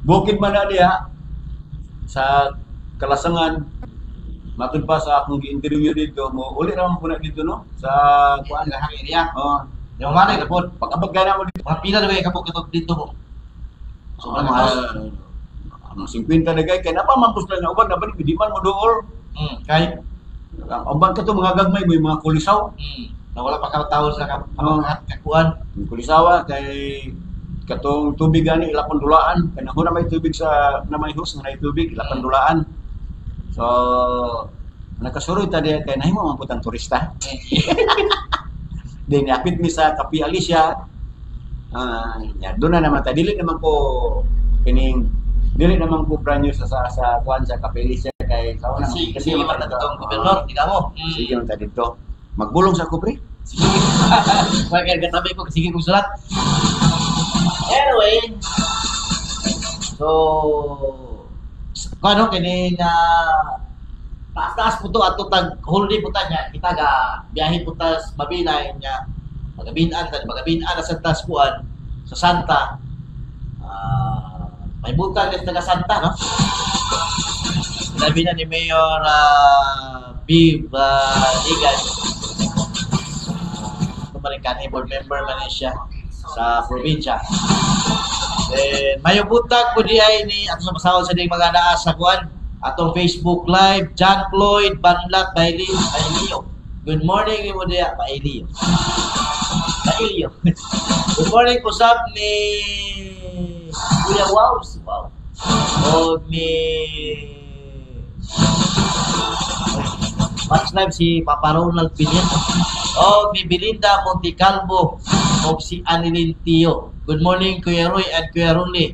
A: bukid man na diha sa Kalasangan. Matud pa sa akong gi-interview dito, mo uli ra man po na dito no sa kuan
D: Ang area.
A: Oh,
D: Yung manay na po.
A: pag-abot gana mo dito.
D: Mga pila na ba yung kapok dito mo? So,
A: Mga ano, 50 na gay kay napa man pud sila nga uban na ba di man mo duol.
D: Kay
A: Ang uban kato mga gagmay mo yung mga kulisaw.
D: Nawala pa ka tawo sa kakuan.
A: Yung kulisawa kay katong tubig gani ilapon dulaan kay na may tubig sa na may hose nga nay tubig ilapon dulaan. So nakasuroy ta diya kay nahimo man pud ang turista. Then apit mi sa Cafe Alicia. Ya, doon na naman ta dili naman ko kining dili naman ko brand new sa kuan sa Cafe Alicia kay sa una
D: Kasi kasi man ta tong gobernador, di ka mo.
A: Sige man ta didto. Magbulong sa ko pre.
D: Sige. Kaya katabi ko sige kong sulat. Anyway, so kuno kini nga taas-taas po to ato tag holiday po ta nya kita ga biyahe po ta sa Mabinay nya magabinan ta magabinan na sa tas kuan sa Santa. May butang ni taga Santa, no? Sinabi na ni Mayor Viv Ligan. Ito pa rin kanhi board member man siya sa probinsya. Then mayo butag po di ay ni ato sa masawol sa ding mga naa sa kuan atong Facebook Live, John Floyd Banlat Bailio. Good morning nimo diya, Bailio. Bailio. Good morning usab ni Kuya Wows. Wow. O ni Watch live si Papa Ronald Pinian. O ni Belinda Monticalvo o si Annalyn Tio. Good morning Kuya Roy and Kuya Ronnie.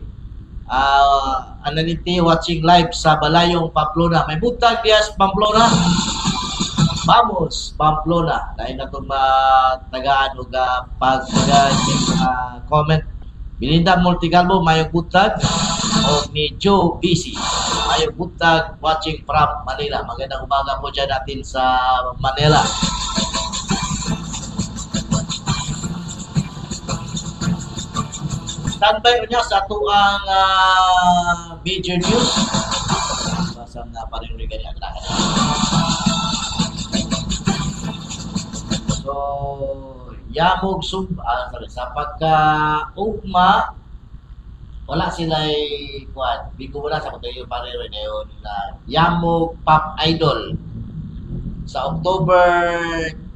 D: Annalyn Tio watching live sa Balayong, Pamplona. May butag diya sa Pamplona. Vamos, Pamplona. Dahil na itong matagaan o pag comment. Belinda Monticalvo, mayong butag. O ni Joe BC. Mayong butag watching from Manila. Magandang umaga po dyan natin sa Manila. Standby unya sa atuang major news. Basta na pa rin gani ang lahat. So, yamog sub sa pagka ugma wala sila kuan, bigo wala sa kutoy pare rin ayon na Yamog Pop Idol. Sa October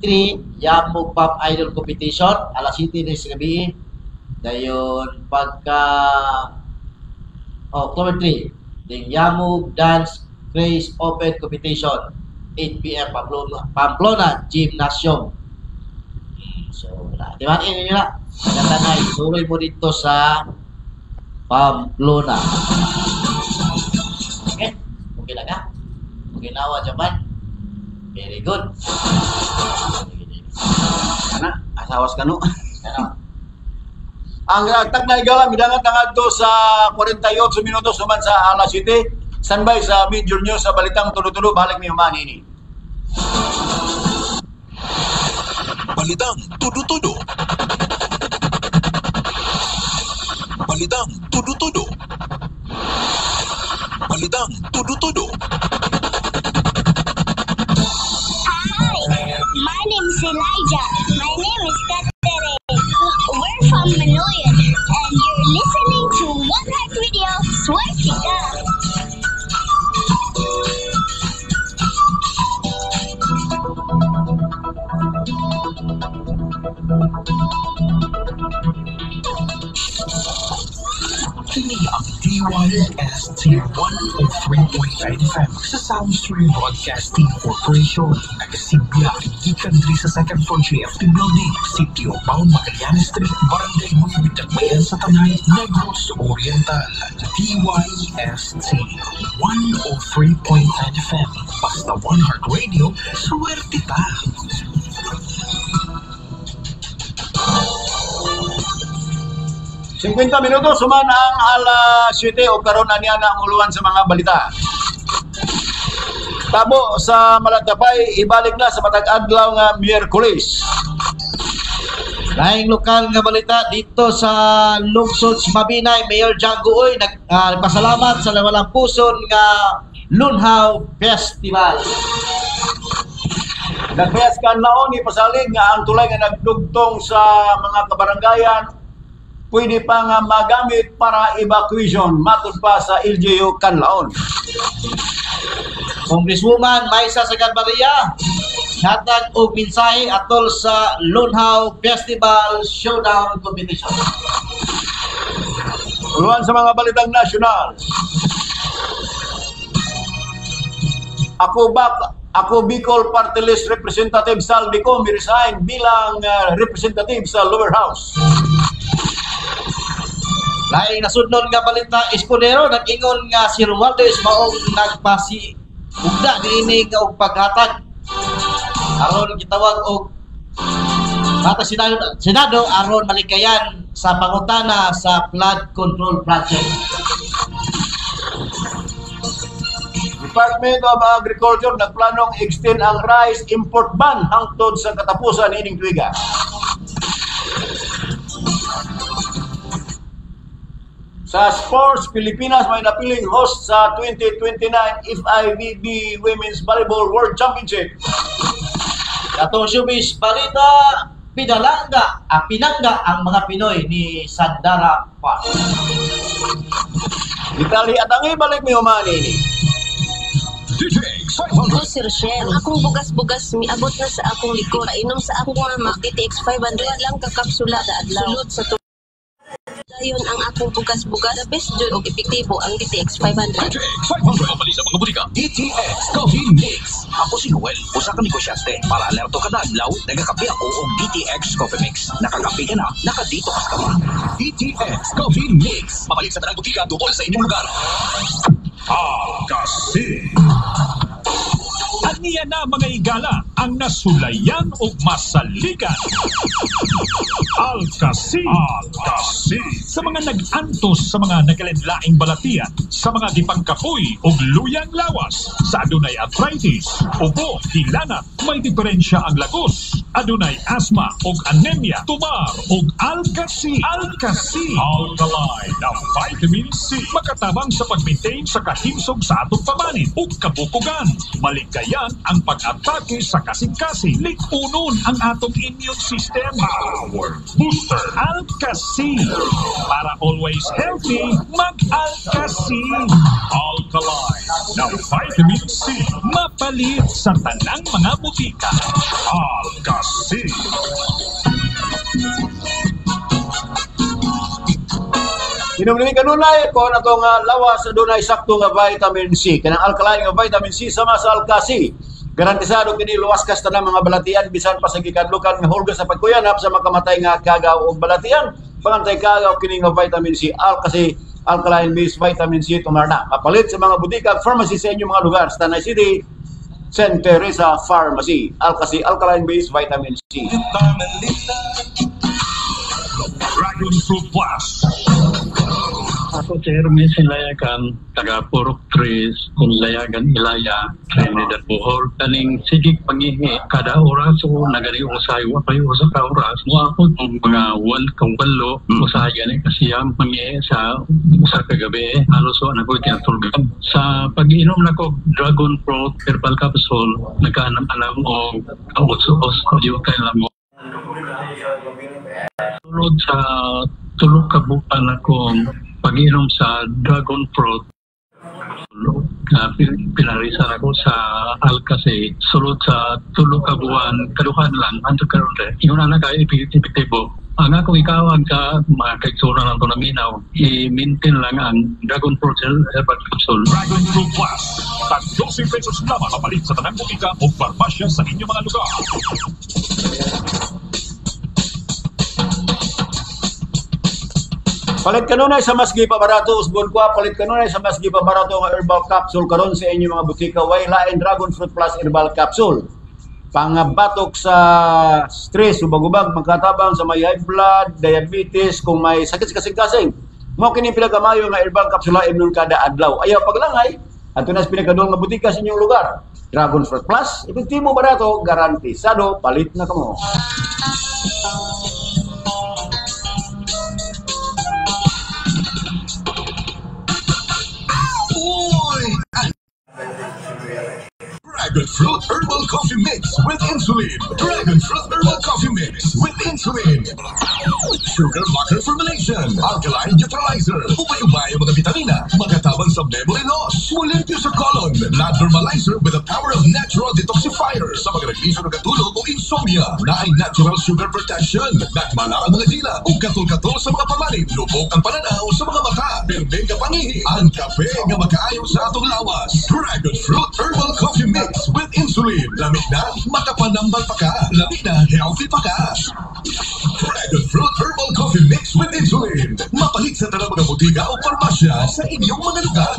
D: 3, Yamog Pop Idol Competition, alas 7 ng gabi. Dayon pagka October 3, ding Yamog Dance Craze Open Competition, 8 PM Pamplona Gymnasium. So, di ba ini nila? Maganda suloy mo dito sa Pamplona. Okay? Okay lang ha? Okay na wa Japan. Very good.
A: Ana, asawas ka no?
D: Ano?
A: Ang Tagnay Gala midangat na ngadto sa 48 minutos human sa alas 7. Standby sa Major News sa Balitang Tulo-Tulo. Balik mi human ini.
B: Balitang Tudo-Tudo. Balitang Tudo-Tudo. Balitang Tudo-Tudo.
H: Hi, my name is Elijah. My name is Catherine. We're from Manoyan, and you're listening to One Heart Radio. Swerte ka!
F: Kini ang DYST 103.9 FM sa Soundstream Broadcasting Corporation. Nagasimya, gikan diri sa second floor JFT Building, Sitio Pao, Magallanes Street, Barangay Buibit, Bayan sa Tanay, Negros Oriental. DYST 103.9 FM. Basta One Heart Radio, swerte ta!
A: 50 minutos human ang alas 7 o karon na niya na ang uluan sa mga balita. Tabo sa Malatapay, ibalik na sa matag adlaw nga Miyerkules.
D: Laing lokal nga balita dito sa lungsod sa Mabinay, Mayor Django Uy nagpasalamat sa walang puson nga Lunhaw Festival.
A: Nagpayas kan laon ipasalig nga ang tulay nga nagdugtong sa mga kabarangayan pwede pa nga magamit para evacuation matud pa sa LGU Canlaon.
D: Congresswoman Maisa Sagad Maria hatag og mensahe atol sa Lunhaw Festival Showdown Competition.
A: Uluan sa mga balitang nasyonal. Ako Bicol Party List Representative Saldico mi-resign bilang representative sa lower house.
D: Laing nasudnon nga balita, Escudero nag-ingon nga si Romualdez maong nagpasi ugda niini nga og paghatag aron gitawag og bata Senado aron malikayan sa pangutana sa flood control project.
A: Department of Agriculture nagplanong extend ang rice import ban hangtod sa katapusan niining tuiga. Sa sports, Pilipinas may napiling host sa 2029 FIVB Women's Volleyball World Championship.
D: Atong showbiz balita, pinangga ang mga Pinoy ni Sandara Park.
A: Vitali at ang ibalik mi humani ni
B: DTX 500.
I: Ko si Rochelle. Ang akong bugas-bugas miabot na sa akong likod. Painom sa akong mama DTX 500 lang ka kapsula sa adlaw. Sulod sa dayon ang akong bugas-bugas. The best jud og epektibo ang DTX 500.
B: DTX 500. Mabali sa mga butika.
G: DTX Coffee Mix. Ako si Noel, usa ka negosyante. Para alerto kada adlaw, nagakape ako og DTX Coffee Mix. Nakakape ka na, nakadetox ka pa.
B: DTX Coffee Mix. Mabalik sa tanang butika duol sa inyong lugar. Alkasi. Aniya na mga igala ang nasulayan o masaligan. Alkasi. Alkasi. Sa mga nag-antos sa mga nagalinlaing balatian, sa mga gipangkapoy o luyang lawas, sa adunay arthritis, ubo, hilanat, may diferensya ang lagos, adunay asthma o anemia, tumar o Alkasi. Alkasi. Alkaline na vitamin C. Makatabang sa pag-maintain sa kahimsog sa atong pamanit o kabukugan. Malikayan ang pag-atake sa kasing-kasing. Likunon ang atong immune system. Power Booster. Alkasi. Para always healthy, mag-Alkasi. Alkaline na vitamin C. Mapalit sa tanang mga butika. Alkasi.
A: Hinumdumi kanunay kung atong lawas adunay sakto nga vitamin C. Kanang alkaline nga vitamin C sama sa Alkasi. Garantisado kini luwas kas tanang mga balatian bisan pa sa gikadlukan nga hulga sa pagkuyanap sa makamatay nga kagaw og balatian. Pangantay kagaw kini nga vitamin C, Alkasi, alkaline based vitamin C tumar na. Mapalit sa mga butika at pharmacy sa inyong mga lugar sa Tanay City, St. Teresa Pharmacy. Alkasi, alkaline based vitamin C.
B: Dragon Fruit Plus.
J: Ako si Hermes Ilayagan, taga Purok 3, Kunlayagan, Ilaya, Trinidad, Bohol. Kaning sigig pangihi, kada oras o nagani usay, wapay usa ka oras. Mo ako mga 1 ka 8, usahay gani kasi ang pangihi sa usa ka gabi. Halos wa na ko tinatulgan. Sa pag-inom nako Dragon Fruit Herbal Capsule, nagkaanam-anam o kaus-us ko di kay mo. Sulod sa 3 ka buwan akong pag-inom sa Dragon Fruit, pinarisan ako sa Alkasi. Sulod sa 3 ka buwan, kaduhan lang, hantod karon re. Ingon na kay epektibo. Ang akong ikawag sa mga kaigsuonan lang to naminaw, i-maintain lang ang Dragon Fruit Herbal Capsule.
B: Dragon Fruit Plus. Tag 12 pesos lamang mapalit sa tanang butika o parmasya sa inyong mga lugar.
A: Palit kanunay sa mas gipabarato usbon ko, palit kanunay sa mas gipabarato nga herbal capsule karon sa inyong mga butika way lain Dragon Fruit Plus Herbal Capsule. Pangabatok sa stress, ubag-ubag, magkatabang sa may high blood, diabetes, kung may sakit sa kasing-kasing. Mao kini pinakamayo nga herbal capsule imnon kada adlaw. Ayaw paglangay, adto na sa pinakaduol nga butika sa inyong lugar. Dragon Fruit Plus, epektibo, barato, garantisado, palit na kamo.
B: Dragon Fruit Herbal
K: Herbal Coffee Mix with Insulin. Dragon Fruit Herbal Coffee Mix with Insulin. Sugar blocker formulation. Alkaline neutralizer. Ubay-ubay ang mga vitamina. Makatabang sa memory loss. Mulimpyo sa colon. Blood normalizer with the power of natural detoxifier. Sa mga naglisod ng katulog o insomnia. Naay natural sugar protection. Nagmala ang mga dila o katol-katol sa mga pamanit. Lubog ang pananaw sa mga mata. Pirmeng kapangihi. Ang kape nga makaayo sa atong lawas. Dragon Fruit Herbal Coffee Mix with Insulin. Lamig na, makapanambal pa ka. Lamig na, healthy pa ka. Dragon Fruit Herbal Coffee Mix with Insulin. Mapalit sa tanang mga butika o parmasya sa inyong mga lugar.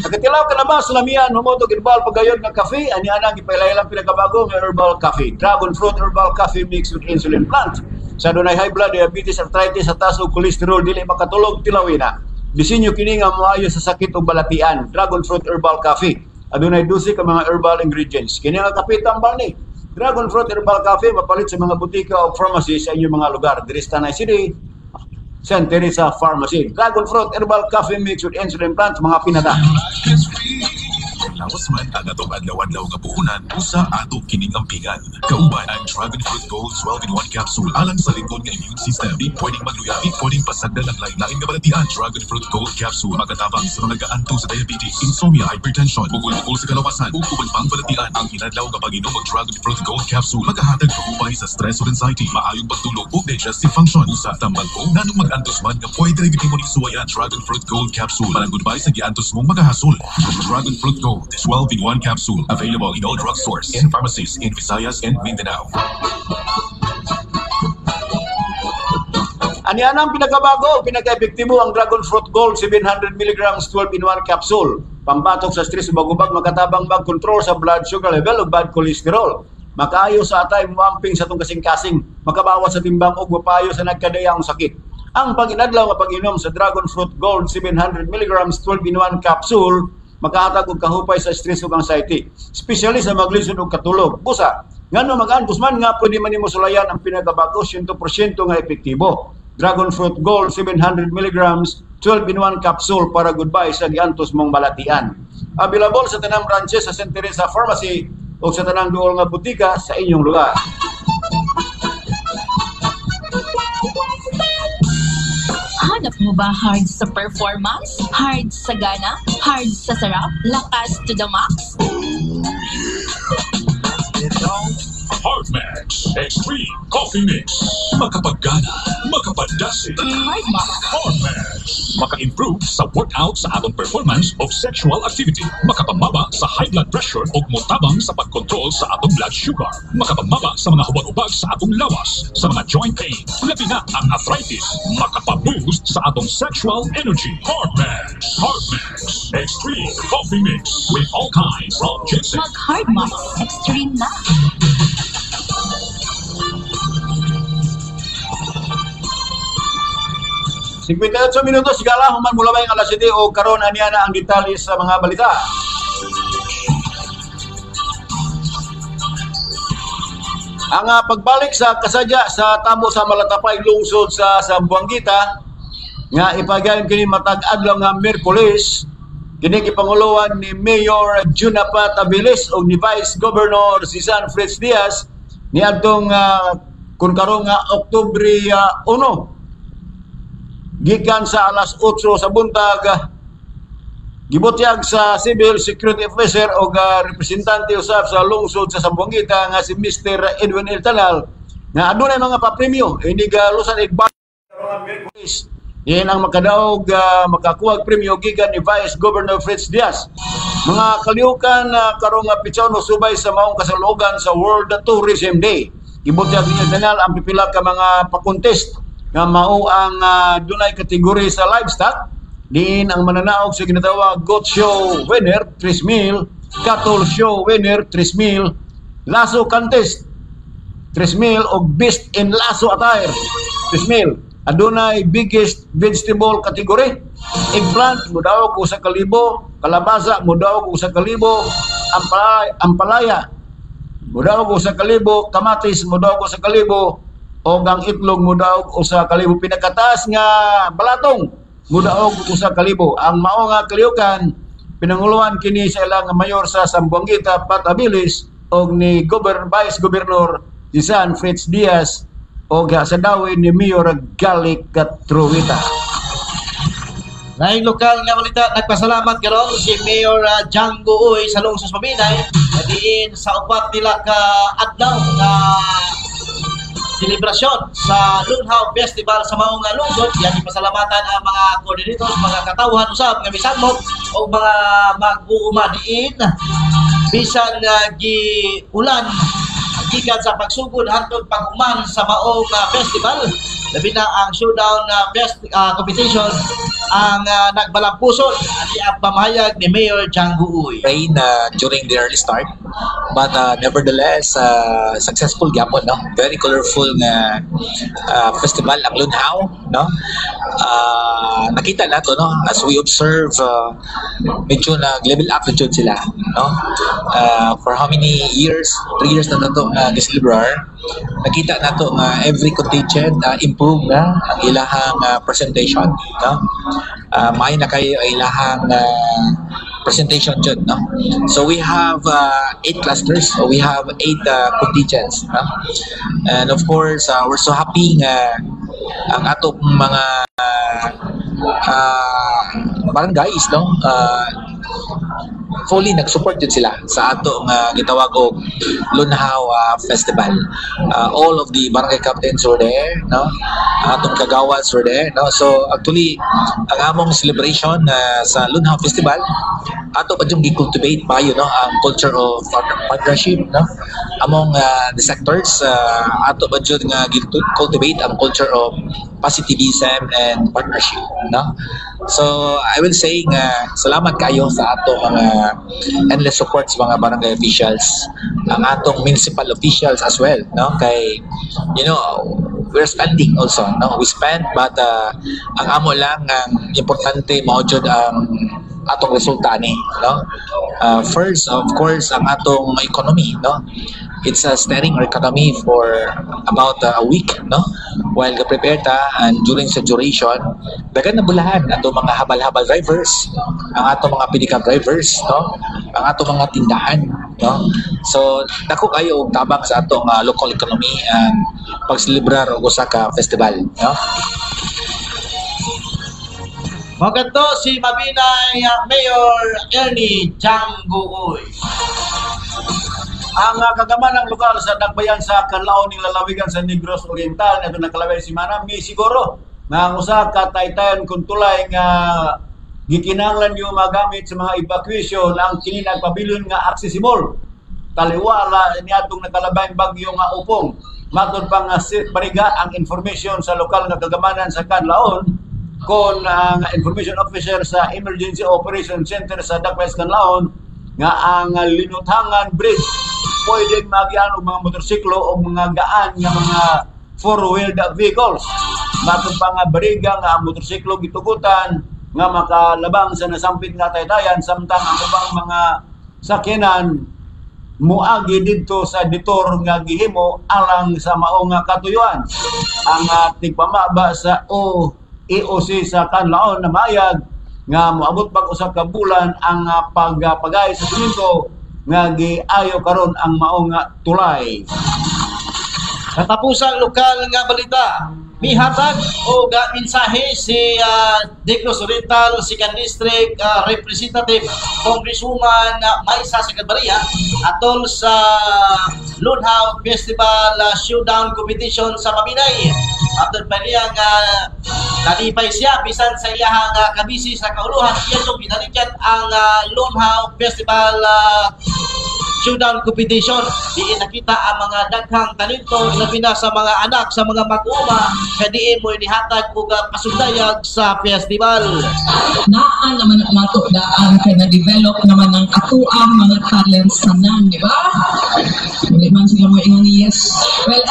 A: Nakatilaw ka na ba sa lamian humotog herbal pagayon nga kafe? Ani anang ipailaylang pinakabago nga herbal coffee. Dragon Fruit Herbal Coffee Mix with Insulin Plant. Sa dunay high blood, diabetes, arthritis, atas o cholesterol, dili makatulog, tilawin na. Disenyo kini nga moayo sa sakit o balatian. Dragon Fruit Herbal Coffee. Adunay 12 ka mga herbal ingredients. Kini nga kape tambal ni. Dragon Fruit Herbal Coffee mapalit sa mga butika o pharmacy sa inyong mga lugar. Diri sa Tanay City, St. Teresa Pharmacy. Dragon Fruit Herbal Coffee Mix with Insulin Plant, mga pinata.
K: Lawas man ang atong adlaw-adlaw nga puhunan usa ato kining ampingan. Kauban ang Dragon Fruit Gold 12-in-1 capsule alang sa lingkod nga immune system. Di pwedeng magluya, di pwedeng pasagdan ang lain-lain nga balatian. Dragon Fruit Gold capsule makatabang sa mga gaanto sa diabetes, insomnia, hypertension, bukol-bukol sa kalawasan ug uban pang balatian. Ang hinadlaw nga pag-inom og Dragon Fruit Gold capsule makahatag kahupay sa stress ug anxiety, maayong pagtulog ug digestive function. Usa tambal ko nganong mag-antos man nga pwede ra gyud nimo ning suwayan. Dragon Fruit Gold capsule parang goodbye sa giantos mong makahasol. Dragon Fruit Gold 12-in-1 capsule available in all drugstores and pharmacies in Visayas and Mindanao.
A: Ani ang pinakabago, pinaka-epektibo ang Dragon Fruit Gold 700 mg 12-in-1 capsule. Pambatok sa stress ug bagubag, makatabang mag-control sa blood sugar level ug bad cholesterol. Makaayo sa atay muamping sa atong kasing-kasing, makabawas sa timbang ug mapayo sa nagkadayang sakit. Ang pag-inadlaw nga pag-inom sa Dragon Fruit Gold 700 mg 12-in-1 capsule makahatag og kahupay sa stress ug anxiety, especially sa maglisod og katulog. Busa, ngano mag-antos man nga pwede man nimo sulayan ang pinakabago 100% nga epektibo. Dragon Fruit Gold 700 mg 12-in-1 capsule para goodbye sa giantos mong balatian. Available sa tanang branches sa St. Teresa Pharmacy o sa tanang duol nga butika sa inyong lugar.
L: Hanap mo ba hard sa performance? Hard sa gana? Hard sa sarap? Lakas to the max?
B: Hardmax Extreme Coffee Mix. Makapaggana, makapadasi.
L: Hardmax.
B: Hardmax. Maka-improve sa workout sa atong performance of sexual activity. Makapamaba sa high blood pressure o motabang sa pagkontrol sa atong blood sugar. Makapamaba sa mga hubag-hubag sa atong lawas, sa mga joint pain. Labi na ang arthritis. Makapaboost sa atong sexual energy. Hardmax. Hardmax Extreme Coffee Mix with all kinds of ginseng.
L: Mag Hardmax Extreme na.
A: 58 minutos gala human mula bayang alas 7 o karon aniya na ang detalye sa mga balita. Ang pagbalik sa kasadya sa tabo sa Malatapay lungsod sa Zamboanguita nga ipagayon kini matag adlaw nga Miyerkules kini gipanguluhan ni Mayor Junapat Abilis ug ni Vice Governor Susan Fritz Diaz niadtong kun karon nga Oktubre 1 gikan sa alas 8 sa buntag, gibutyag sa Civil Security Officer o representante usab sa lungsod sa Zamboanguita nga si Mr. Edwin El Tanal nga adunay mga papremyo ini galusan igbal Yan ang makadaog makakuha og premyo gikan ni Vice Governor Fritz Diaz. Mga kalihukan karong pitsaon subay sa maong kasalugan sa World Tourism Day. Gibutyag ni Tanal ang pipila ka mga pakontest nga mao ang dunay kategorya sa livestock, diin ang mananaog sa ginatawag goat show winner 3,000, cattle show winner 3,000, lasso contest 3,000 og best in lasso attire 3,000. Adunay biggest vegetable category, eggplant modaog usa ka libo, kalabasa modaog usa ka libo, ampalaya modaog usa ka libo, kamatis modaog usa ka libo, og ang itlog modaog usa ka libo. Pinakataas nga balatong Mudaog og 1,000. Ang mao nga kalihukan pinanguluhan kini sa ilang mayor sa Zamboanguita, Pat Abilis, og ni Vice Governor si San Fritz Diaz og sa dawin ni Mayor Galic Truita.
D: Laing lokal nga balita, nagpasalamat karon si Mayor Django Uy sa lungsod sa Mabinay diin sa upat nila ka adlaw nga selebrasyon sa Lunhaw Festival sa maong nga lungsod. Yan, ipasalamatan ang mga coordinators, mga katawhan usab nga misamok o mga mag-uuma diin bisan giulan gikan sa pagsugod hangtod pag-uman sa maong festival. Labi na ang showdown best competition ang nagbalampuson at ang pamahayag ni Mayor Django Uy.
M: Rain during the early start, but nevertheless successful gyapon, no? Very colorful nga festival ang Lunhaw, no? Nakita nato, no, as we observe, medyo nag level up na jud sila, no? For how many years? 3 years na nato nga giselebrar. Nakita nato nga every contingent improve na ang ilahang presentation, no? Maayo na kayo ang ilahang presentation jud, no? So we have eight clusters, so we have eight contingents, no? And of course, we're so happy nga ang atong mga barangays, no, fully nag-support jud sila sa ato nga gitawag og Lunhaw Festival. All of the barangay captains were there, no? Ang atong kagawads were there, no? So actually, ang among celebration sa Lunhaw Festival, ato pa yung gi-cultivate payo, no, ang culture of partnership, no, among the sectors. Ato pa jud nga gi-cultivate ang culture of positivism and partnership, no? So I will say nga salamat kayo sa ato mga endless support sa mga barangay officials, ang atong municipal officials as well, no, kay we're spending also, no? We spend, but ang amo lang, ang importante mao jud ang atong resulta ni, no? First, of course, ang atong economy, no? It's a steering our economy for about a week, no, while ga-prepare ta. And during sa duration, daghan na bulahan ato mga habal-habal drivers, ang ato mga pedicab drivers, no, ang ato mga tindahan, no? So dako kayo og tabang sa atong local economy ang pagselebrar og usa ka festival, no?
D: Magadto si Mabinay Mayor Ernie Django Uy.
A: Ang kagamanang lokal sa Dakbayan sa Canlaon ning lalawigan sa Negros Oriental nato nakalabay si Manam mi siguro nga ang usa ka taytayon kun tulay nga gikinahanglan yung magamit sa mga evacuation ang kini nagpabilin nga accessible taliwala niadtong nakalabayng bagyo nga Opong. Matod pa nga si Bariga ang information sa lokal nga kagamanan sa Canlaon kon ang information officer sa Emergency Operation Center sa Dakbayan sa Canlaon nga ang Linuthangan Bridge pwedeng magian og mga motorsiklo o mga gaan nga mga four-wheeled vehicles. Matod pa nga Bariga nga ang motorsiklo gitugutan nga makalabang sa nasampit nga taytayan, samtang ang ubang mga sakyanan muagi didto sa detour nga gihimo alang sa mao nga katuyuan. Ang tigpamaba sa EOC sa Canlaon na maayag nga moabot pag usa ka bulan ang pagpagay sa semento nga giayo karon ang mao nga tulay.
D: Katapusang lokal nga balita, mihatag o ga mensahe si Negros Oriental 2nd District Representative Congresswoman Maysa Sagarbarria atol sa Lunhaw Festival Showdown Competition sa Mabinay. Atol pa niya nga nalipay siya bisan sa iyahang kabisi sa kauluhan, iya yung ginalikyan ang Lunhaw Festival Showdown Competition. Diin nakita ang mga daghang talento, labi na sa mga anak, sa mga mag-uuma, kay diin mo inihatag og pasundayag sa festival.
N: Naa naman ang nato daan kay na-develop naman ang atuang mga talents tanan, di ba? Hindi man sila mo ingon yes. Well,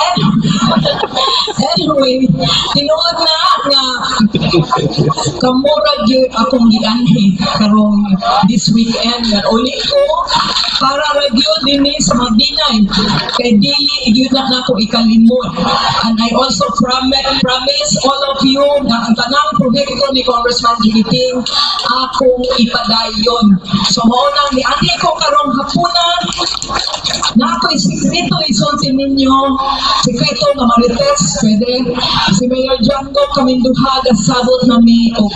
N: anyway, tinuod na nga Kamura gyud akong gianhi karong this weekend nga uli ko para ra gyud dinhi sa mga Binay kay dili gyud na nako ikalimot. And I also promise all of you nga ang tanang proyekto ni Congressman Juliting akong ipadayon. So mao nang nianhi ko karong hapuna na ako'y sikreto isulti ninyo, sikreto nga marites, pwede. Si Mayor Django, kaming duha gasabot na mi og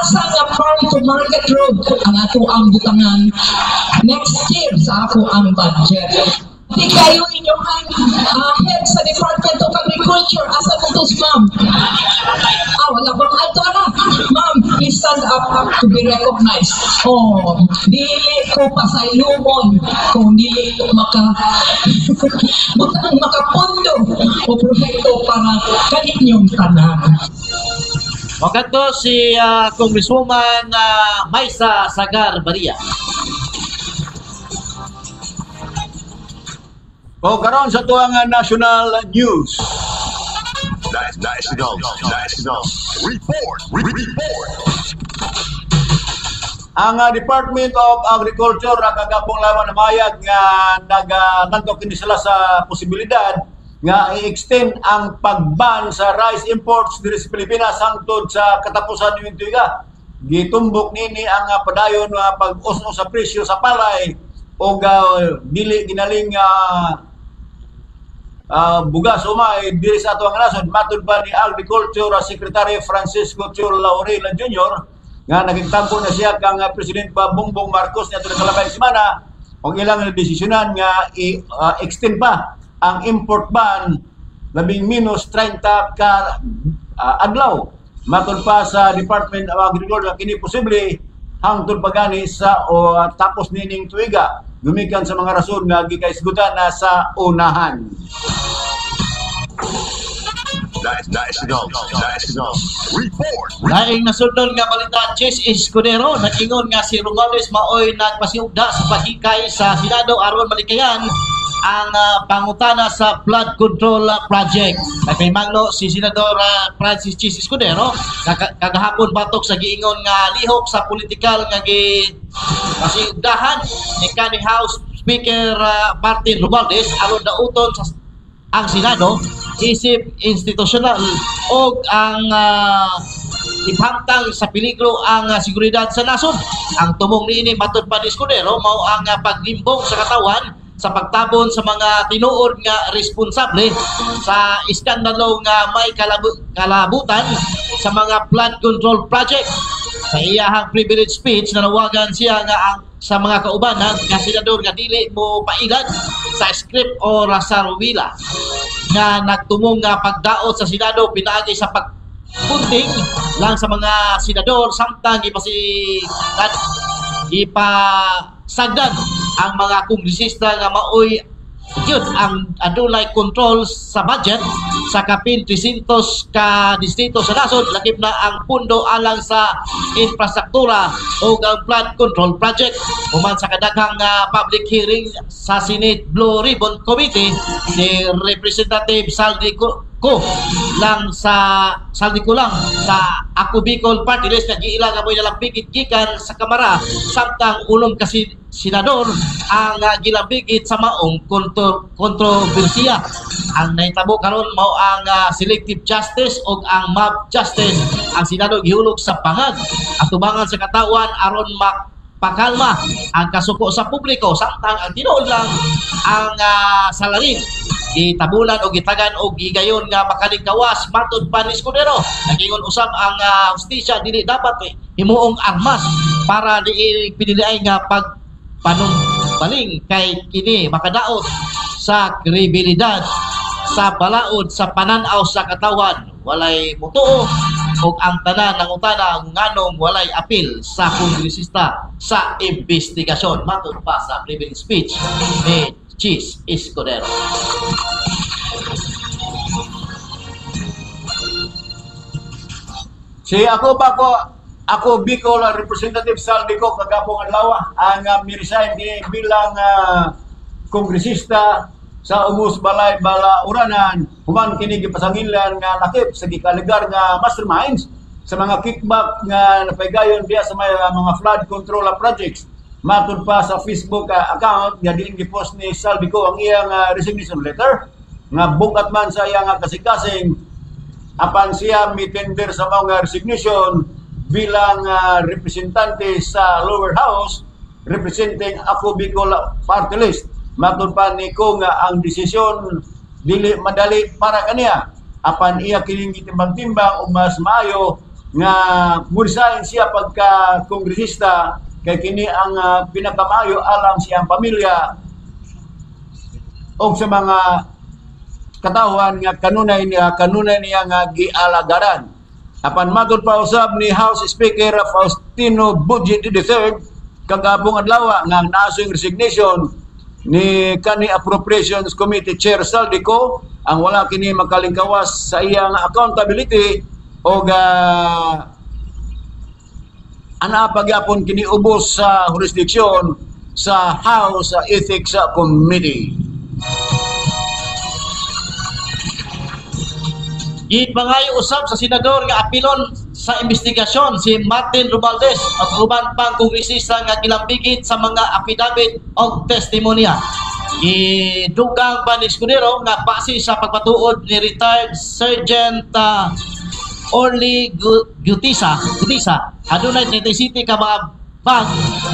N: asa nga farm to market road ang ato ang butangan next year sa ako ang budget. Di kayo inyong head sa Department of Agriculture. Asa mo to, ma'am? Ah, wala bang alto na. Ma'am, please stand up to be recognized. Oh, dili ko pasaylumon kung dili ko maka butang makapondo o proyekto para kaninyong tanan.
D: Wakadto si Congresswoman Maisa Sagarbarria.
A: O karon sa tuang national news.
K: National, National Report, Report.
A: Ang Department of Agriculture kagapong lawan na mayag nga nagatanto kini sila sa posibilidad nga i-extend ang pagban sa rice imports diri sa Pilipinas hangtod sa katapusan ning tuiga. Gitumbok nini ang padayon nga pag-us-us sa presyo sa palay og dili ginaling bugas umay diri sa atuang nasod. Matud pa ni Agriculture Secretary Francisco Tiu Laurila Jr. nga nagigtampo na siya kang President Bongbong Marcos niadto sa labay semana og ilang desisyonan nga i-extend pa ang import ban labing minus 30 ka adlaw. Matud pa sa Department of Agriculture kini posible hangtod pa gani sa tapos nining tuiga gumikan sa mga rason nga gikaisgutan na sa unahan.
K: National, National Report.
D: Laing nasundon nga balita, Chiz Escudero nag-ingon nga si Romualdez maoy nagpasiugda sa paghikay sa Senado aron malikayan ang pangutana sa flood control project. Nagpaymanglo si Senador Francis Chiz Escudero kagahapon batok sa giingon nga lihok sa politikal nga gipasiugdahan ni kanhi House Speaker Martin Romualdez aron dauton sa ang Senado isip institusyonal og ang iphamtang sa peligro ang seguridad sa nasod. Ang tumong niini matud pa ni Escudero mao ang paglimbong sa katawan sa pagtabon sa mga tinuod nga responsable sa iskandalo nga may kalabutan sa mga flood control project. Sa iyahang privilege speech, nanawagan siya nga ang sa mga kaubanan nga senador nga dili mo pailad sa script o rasarwila nga nagtumong nga pagdaot sa Senado pinaagi sa pagpunting lang sa mga senador samtang ipasagdan ang mga kongresista nga maoy gyud ang adunay control sa budget sa kapin 300 ka distrito sa nasod, lakip na ang pundo alang sa infrastruktura o ang flood control project. Human sa kadaghang public hearing sa Senate Blue Ribbon Committee ni Representative Zaldy Co lang sa Zaldy Co lang sa Ako Bicol Party List nga giila nga mo'y nalambigit gikan sa Kamara samtang unom kasi senador ang gilambigit sa maong kontrobersiya. Ang nahitabo karon mao ang selective justice o ang mob justice. Ang Senado gihulog sa pangag atubangan sa katawan aron mapakalma ang kasuko sa publiko samtang ang tinuod lang ang salarin gitabulan o gitagan o gigayon nga makalingkawas matud pa ni Escudero. Nagingon usab ang hustisya dili dapat himuong armas para di piniliay nga pagpanumbaling kay kini makadaot sa kredibilidad sa balaod sa pananaw sa katawan. Walay mutuo og ang tanan nangutana nganong walay apil sa kongresista sa investigasyon matud pa sa privilege speech ni Chiz Escudero.
A: Si ako ba ko, ako Bicol Representative Zaldy Co kagapong adlaw ang mi-resign bilang kongresista sa Umus Balay Balauranan human kini gipasangilan nga lakip sa gikaligar nga masterminds sa mga kickback nga napaygayon diya sa may mga flood control projects. Matud pa sa Facebook account nga diin gipost ni Zaldy Co ang iyang resignation letter nga bukat man sa iyang kasing-kasing apan siya mitender sa mga resignation bilang representante sa lower house representing Ako Bicol Party List. Matud pa ni Co nga ang desisyon dili madali para kaniya apan iya kining gitimbang-timbang ug mas maayo nga mo-resign siya pagka kongresista kay kini ang pinakamaayo alang siyang pamilya o sa mga katawhan nga kanunay niya nga gialagaran. Apan matud pa usab ni House Speaker Faustino Bojie Dy III kagapong adlaw nga naasoy resignation ni kani Appropriations Committee Chair Zaldy Co ang wala kini makalingkawas sa iyang accountability o ana pagyapon kini ubos sa jurisdiksyon sa House Ethics Committee.
D: Gipangayo usab sa senador nga apilon sa investigasyon si Martin Romualdez ug uban pang kongresista nga gilambigit sa mga affidavit og testimonya. Gidugang pa ni Escudero nga base sa pagpatuod ni retired Sergeant Orly Gutisa, adunay 37 ka mga bag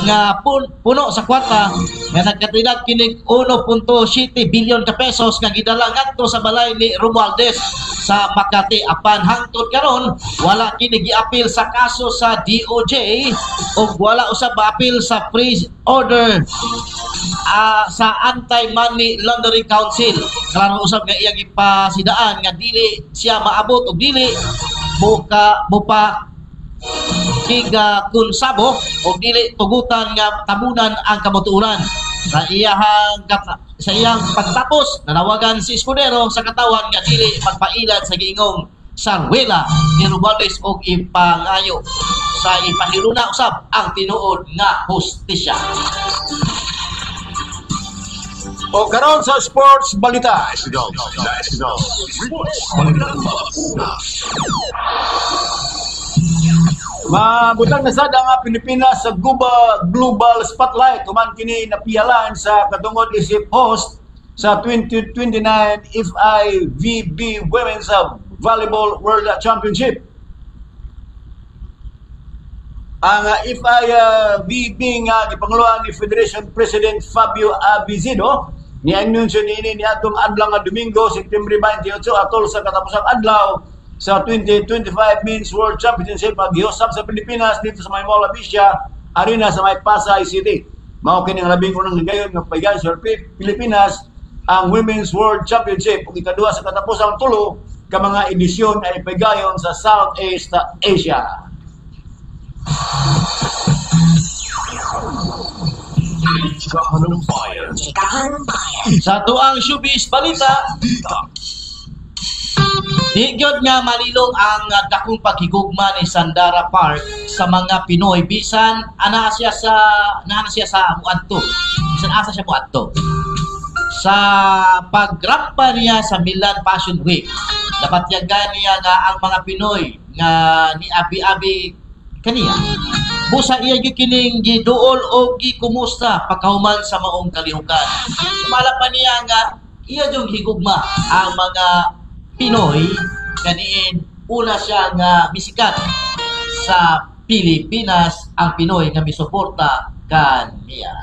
D: nga puno sa kwarta nga nagkatwilad kining 1.7 bilyon ka pesos nga gidala ngadto sa balay ni Romualdez sa Makati. Apan hangtod karon wala kini giapil sa kaso sa DOJ ug wala usab maapil sa freeze order sa Anti-Money Laundering Council. Klaro usab nga iyang gipasidaan nga dili siya maabot og dili buka kiga kunsabo o dili tugutan nga tabunan ang kamutuoran. Sa iyang pagtapos, nanawagan si Escudero sa katawan nga dili magpailad sa giingong sarwela ni Romualdez og ipangayo sa ipahiluna usab ang tinuod nga hustisya.
A: O karon sa sports balita. Mabutang na sad ang Pilipinas sa Global Spotlight human kini napiyalan sa katungod isip host sa 2029 FIVB Women's Volleyball World Championship. Ang FIVB nga gipanguluhan ni Federation President Fabio Abizido ni-anunsyo niini niadtong adlaw nga Domingo, September 28 atol sa katapusang adlaw sa 2025 Men's World Championship maghihusap sa Pilipinas dito sa may Mall of Asia Arena sa may Pasay City. Mao kini ang labing unang higayon nga paygan sa Pilipinas ang Women's World Championship ug ikaduha sa katapusang tulo ka mga edisyon ay paygayon sa Southeast Asia.
D: Sa tuang showbiz balita, di gyud nga malilong ang dakong paghigugma ni Sandara Park sa mga Pinoy bisan ana siya sa muadto. Bisan asa siya muadto. Sa pagrampa niya sa Milan Fashion Week, napatyagan niya nga ang mga Pinoy nga ni abi-abi kaniya. Busa iya gyud kining giduol o gikumusta pagkahuman sa maong kalihukan. Sumala pa niya nga iya gyud higugma ang mga Pinoy kaniin una siya nga misikat sa Pilipinas ang Pinoy nga misuporta kaniya.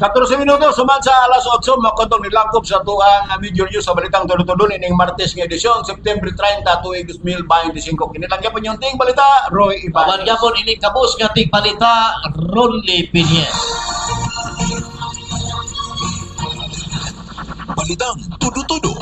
A: 14 minuto suman sa alas 8 makatong nilangkob sa tuang Major News sa Balitang Tulo-Tulo ining Martes nga edisyon September 30 tuig 2025. Kini lang gyapon yung ting balita Roy Ibanez.
D: Awan gyapon ining kabus nga ting balita Ronly Pinies.
K: Balitang Tudo-Tudo.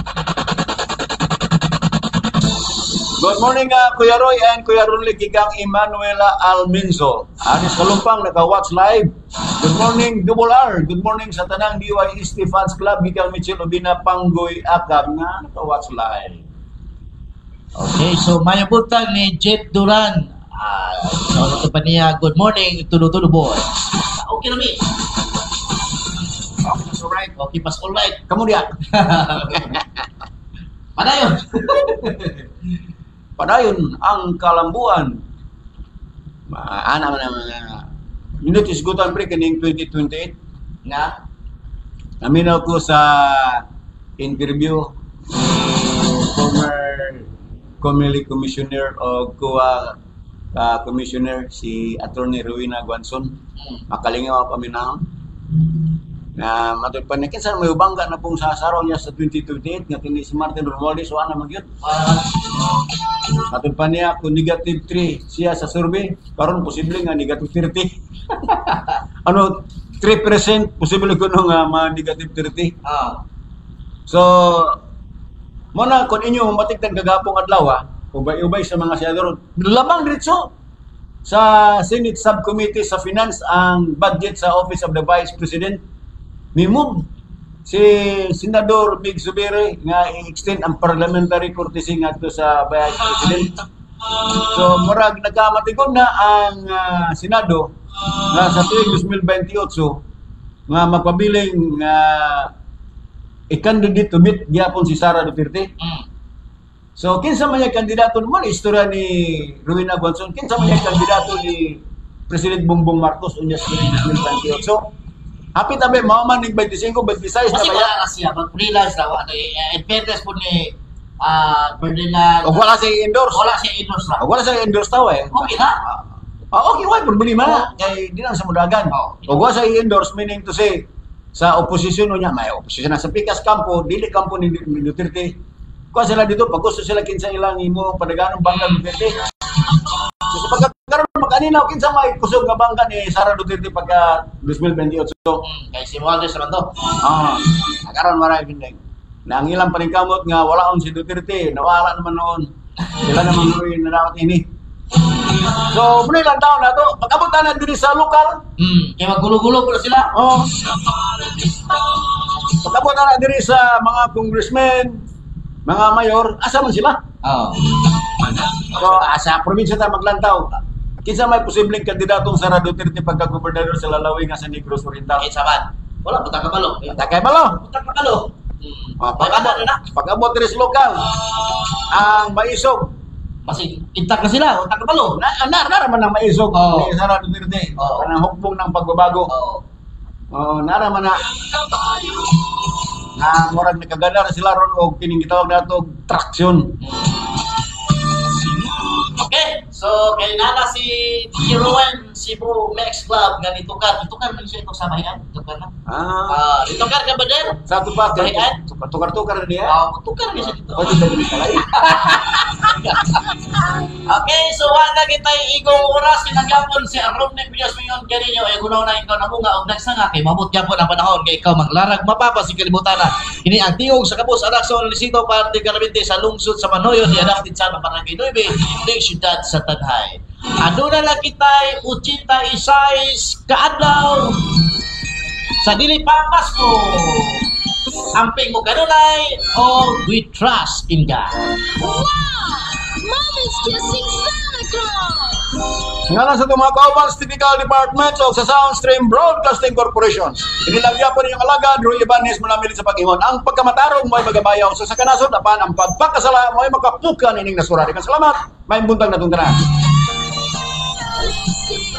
A: Good morning, Kuya Roy and Kuya Ronly Gigang Emanuela Almenzo. Anis Kalumpang, naka-watch live. Good morning, Double R. Good morning sa tanang DYST Fans Club, Gigang Michelle Obina, Panggoy, Akab, nga naka-watch live.
D: Okay, so may butang ni Jet Duran. So, ito pa niya, good morning, Tulo-Tulo boys. Okay na mi.
A: us alright.
D: Oh, keep us alright.
A: Kamu diya.
D: Padayon.
A: Padayon ang kalambuan. Ana man ang mga minute isgutan pre kining 2028
D: nga
A: naminaw ko sa interview ni former Comelec Commissioner o COA Commissioner si Attorney Rowena Guanzon. Makalingaw paminahon. Na matud pa niya kinsa may ubangga na pong sasaraw niya sa 2028 nga kini si Martin Romualdez wa na magyud. Matud pa niya kung negative 3 siya sa survey, karon posible nga negative 30. Ano 3% posible kuno nga ma negative 30. So mo na kung inyo matigtan kagapong adlaw, ubay-ubay sa mga senador lamang diretso sa Senate Subcommittee sa Finance ang budget sa Office of the Vice President. Mi-move si Senador Migz Zubiri nga i-extend ang parliamentary courtesy ngadto sa Vice President. So murag nagkamatigon na ang Senado nga sa tuig 2028 nga magpabiling nga i-candidate to beat gyapon si Sara Duterte. So kinsa man yung kandidato mo istorya ni Rowena Guanzon, kinsa man yung kandidato ni President Bongbong Marcos unya sa 2028. Hapit abe mao man ning 25, 26 na
D: Kasi
A: ba?
D: Wala na siya, mag-freelance na. Ano, in fairness po ni Ferdinand.
A: Og wala siya i-endorse.
D: Wala siya i-endorse na.
A: Og wala siya i-endorse taw eh.
D: Okay na.
A: Ah, okay, why problema na? Kay di lang sa mudagan. Og wala siya i-endorse, meaning to say sa opposition niya, may opposition na sa pikas kampo, dili kampo ni Duterte. Kuha sila dito, pag gusto sila kinsa ilang imo padaganong bangga Duterte. So sa pagkakaroon makaninaw kinsa may kusog nga bangga ni Sara Duterte pagka 2028.
D: Kay si Romualdez naman to.
A: Ah, karon maray bindeng. Na ang ilang paningkamot nga walaon si Duterte, nawala naman noon. Sila naman noon na dapat ini. So, muna ilang taon na to. Pag-abot na diri sa lokal,
D: Kaya maggulo-gulo po na sila.
A: Oh. Pag-abot na diri sa mga congressmen, mga mayor, asa man sila?
D: Oh.
A: So, asa probinsya ta maglantaw. Kinsa may posibleng kandidatong Sara Duterte pagka-gobernador sa Lalawigan nga sa Negros Oriental?
D: Kinsa man? Wala, puta kabalo.
A: Puta kabalo.
D: Puta kabalo.
A: Oh, pag-abot diri sa lokal, ang maisog.
D: Kasi intact na sila, puta kabalo.
A: Na, na, na man ang maisog ni Sara Duterte. Kanang hukbong ng pagbabago. Oh, nara man na na murag nakagana sila ron og kining gitawag nato og traction.
D: Okay, so kay nana si Jeroen Cebu Max Club nga nitukar. Nitukar man siya itong sa bayan. Nitukar na.
A: Ah,
D: nitukar ka ba din?
A: Sa ato pa,
D: Bayan?
A: tukar-tukar na niya.
D: Ah, tukar niya siya dito.
A: O, dito din sa lain.
D: Okay, so wala na kita'y igong oras. Kinagyapon si Romney Pias Mayon kaninyo. Ay gunaw na ikaw na munga og nagsanga kay mabot gyapon ang panahon kay ikaw manglarag mapapa si kalibutan na. Kini ang tingog sa kabus anak sa Lisito parte Carabinte sa lungsod sa Manoyo di anak din sa Barangay 9 ning siyudad sa Tanjay. Aduna lang kita'y 86 kaadlaw sa dili pa Pasko. Amping mo kanunay o we trust in God.
H: Wow! Mommy's kissing Santa Claus!
A: Ngalan sa itong mga kauban sa Technical Department o sa Soundstream Broadcasting Corporation. Inilagyan po ninyong alagad, Roy Ibanez, manamilit sa pag-ingon. Ang pagkamatarong mo'y magabayaw sa sakanasod, apan ang pagpakasala mo'y makapukan ining nasura. Daghang salamat, may buntag na itong tanan.
H: Let's see.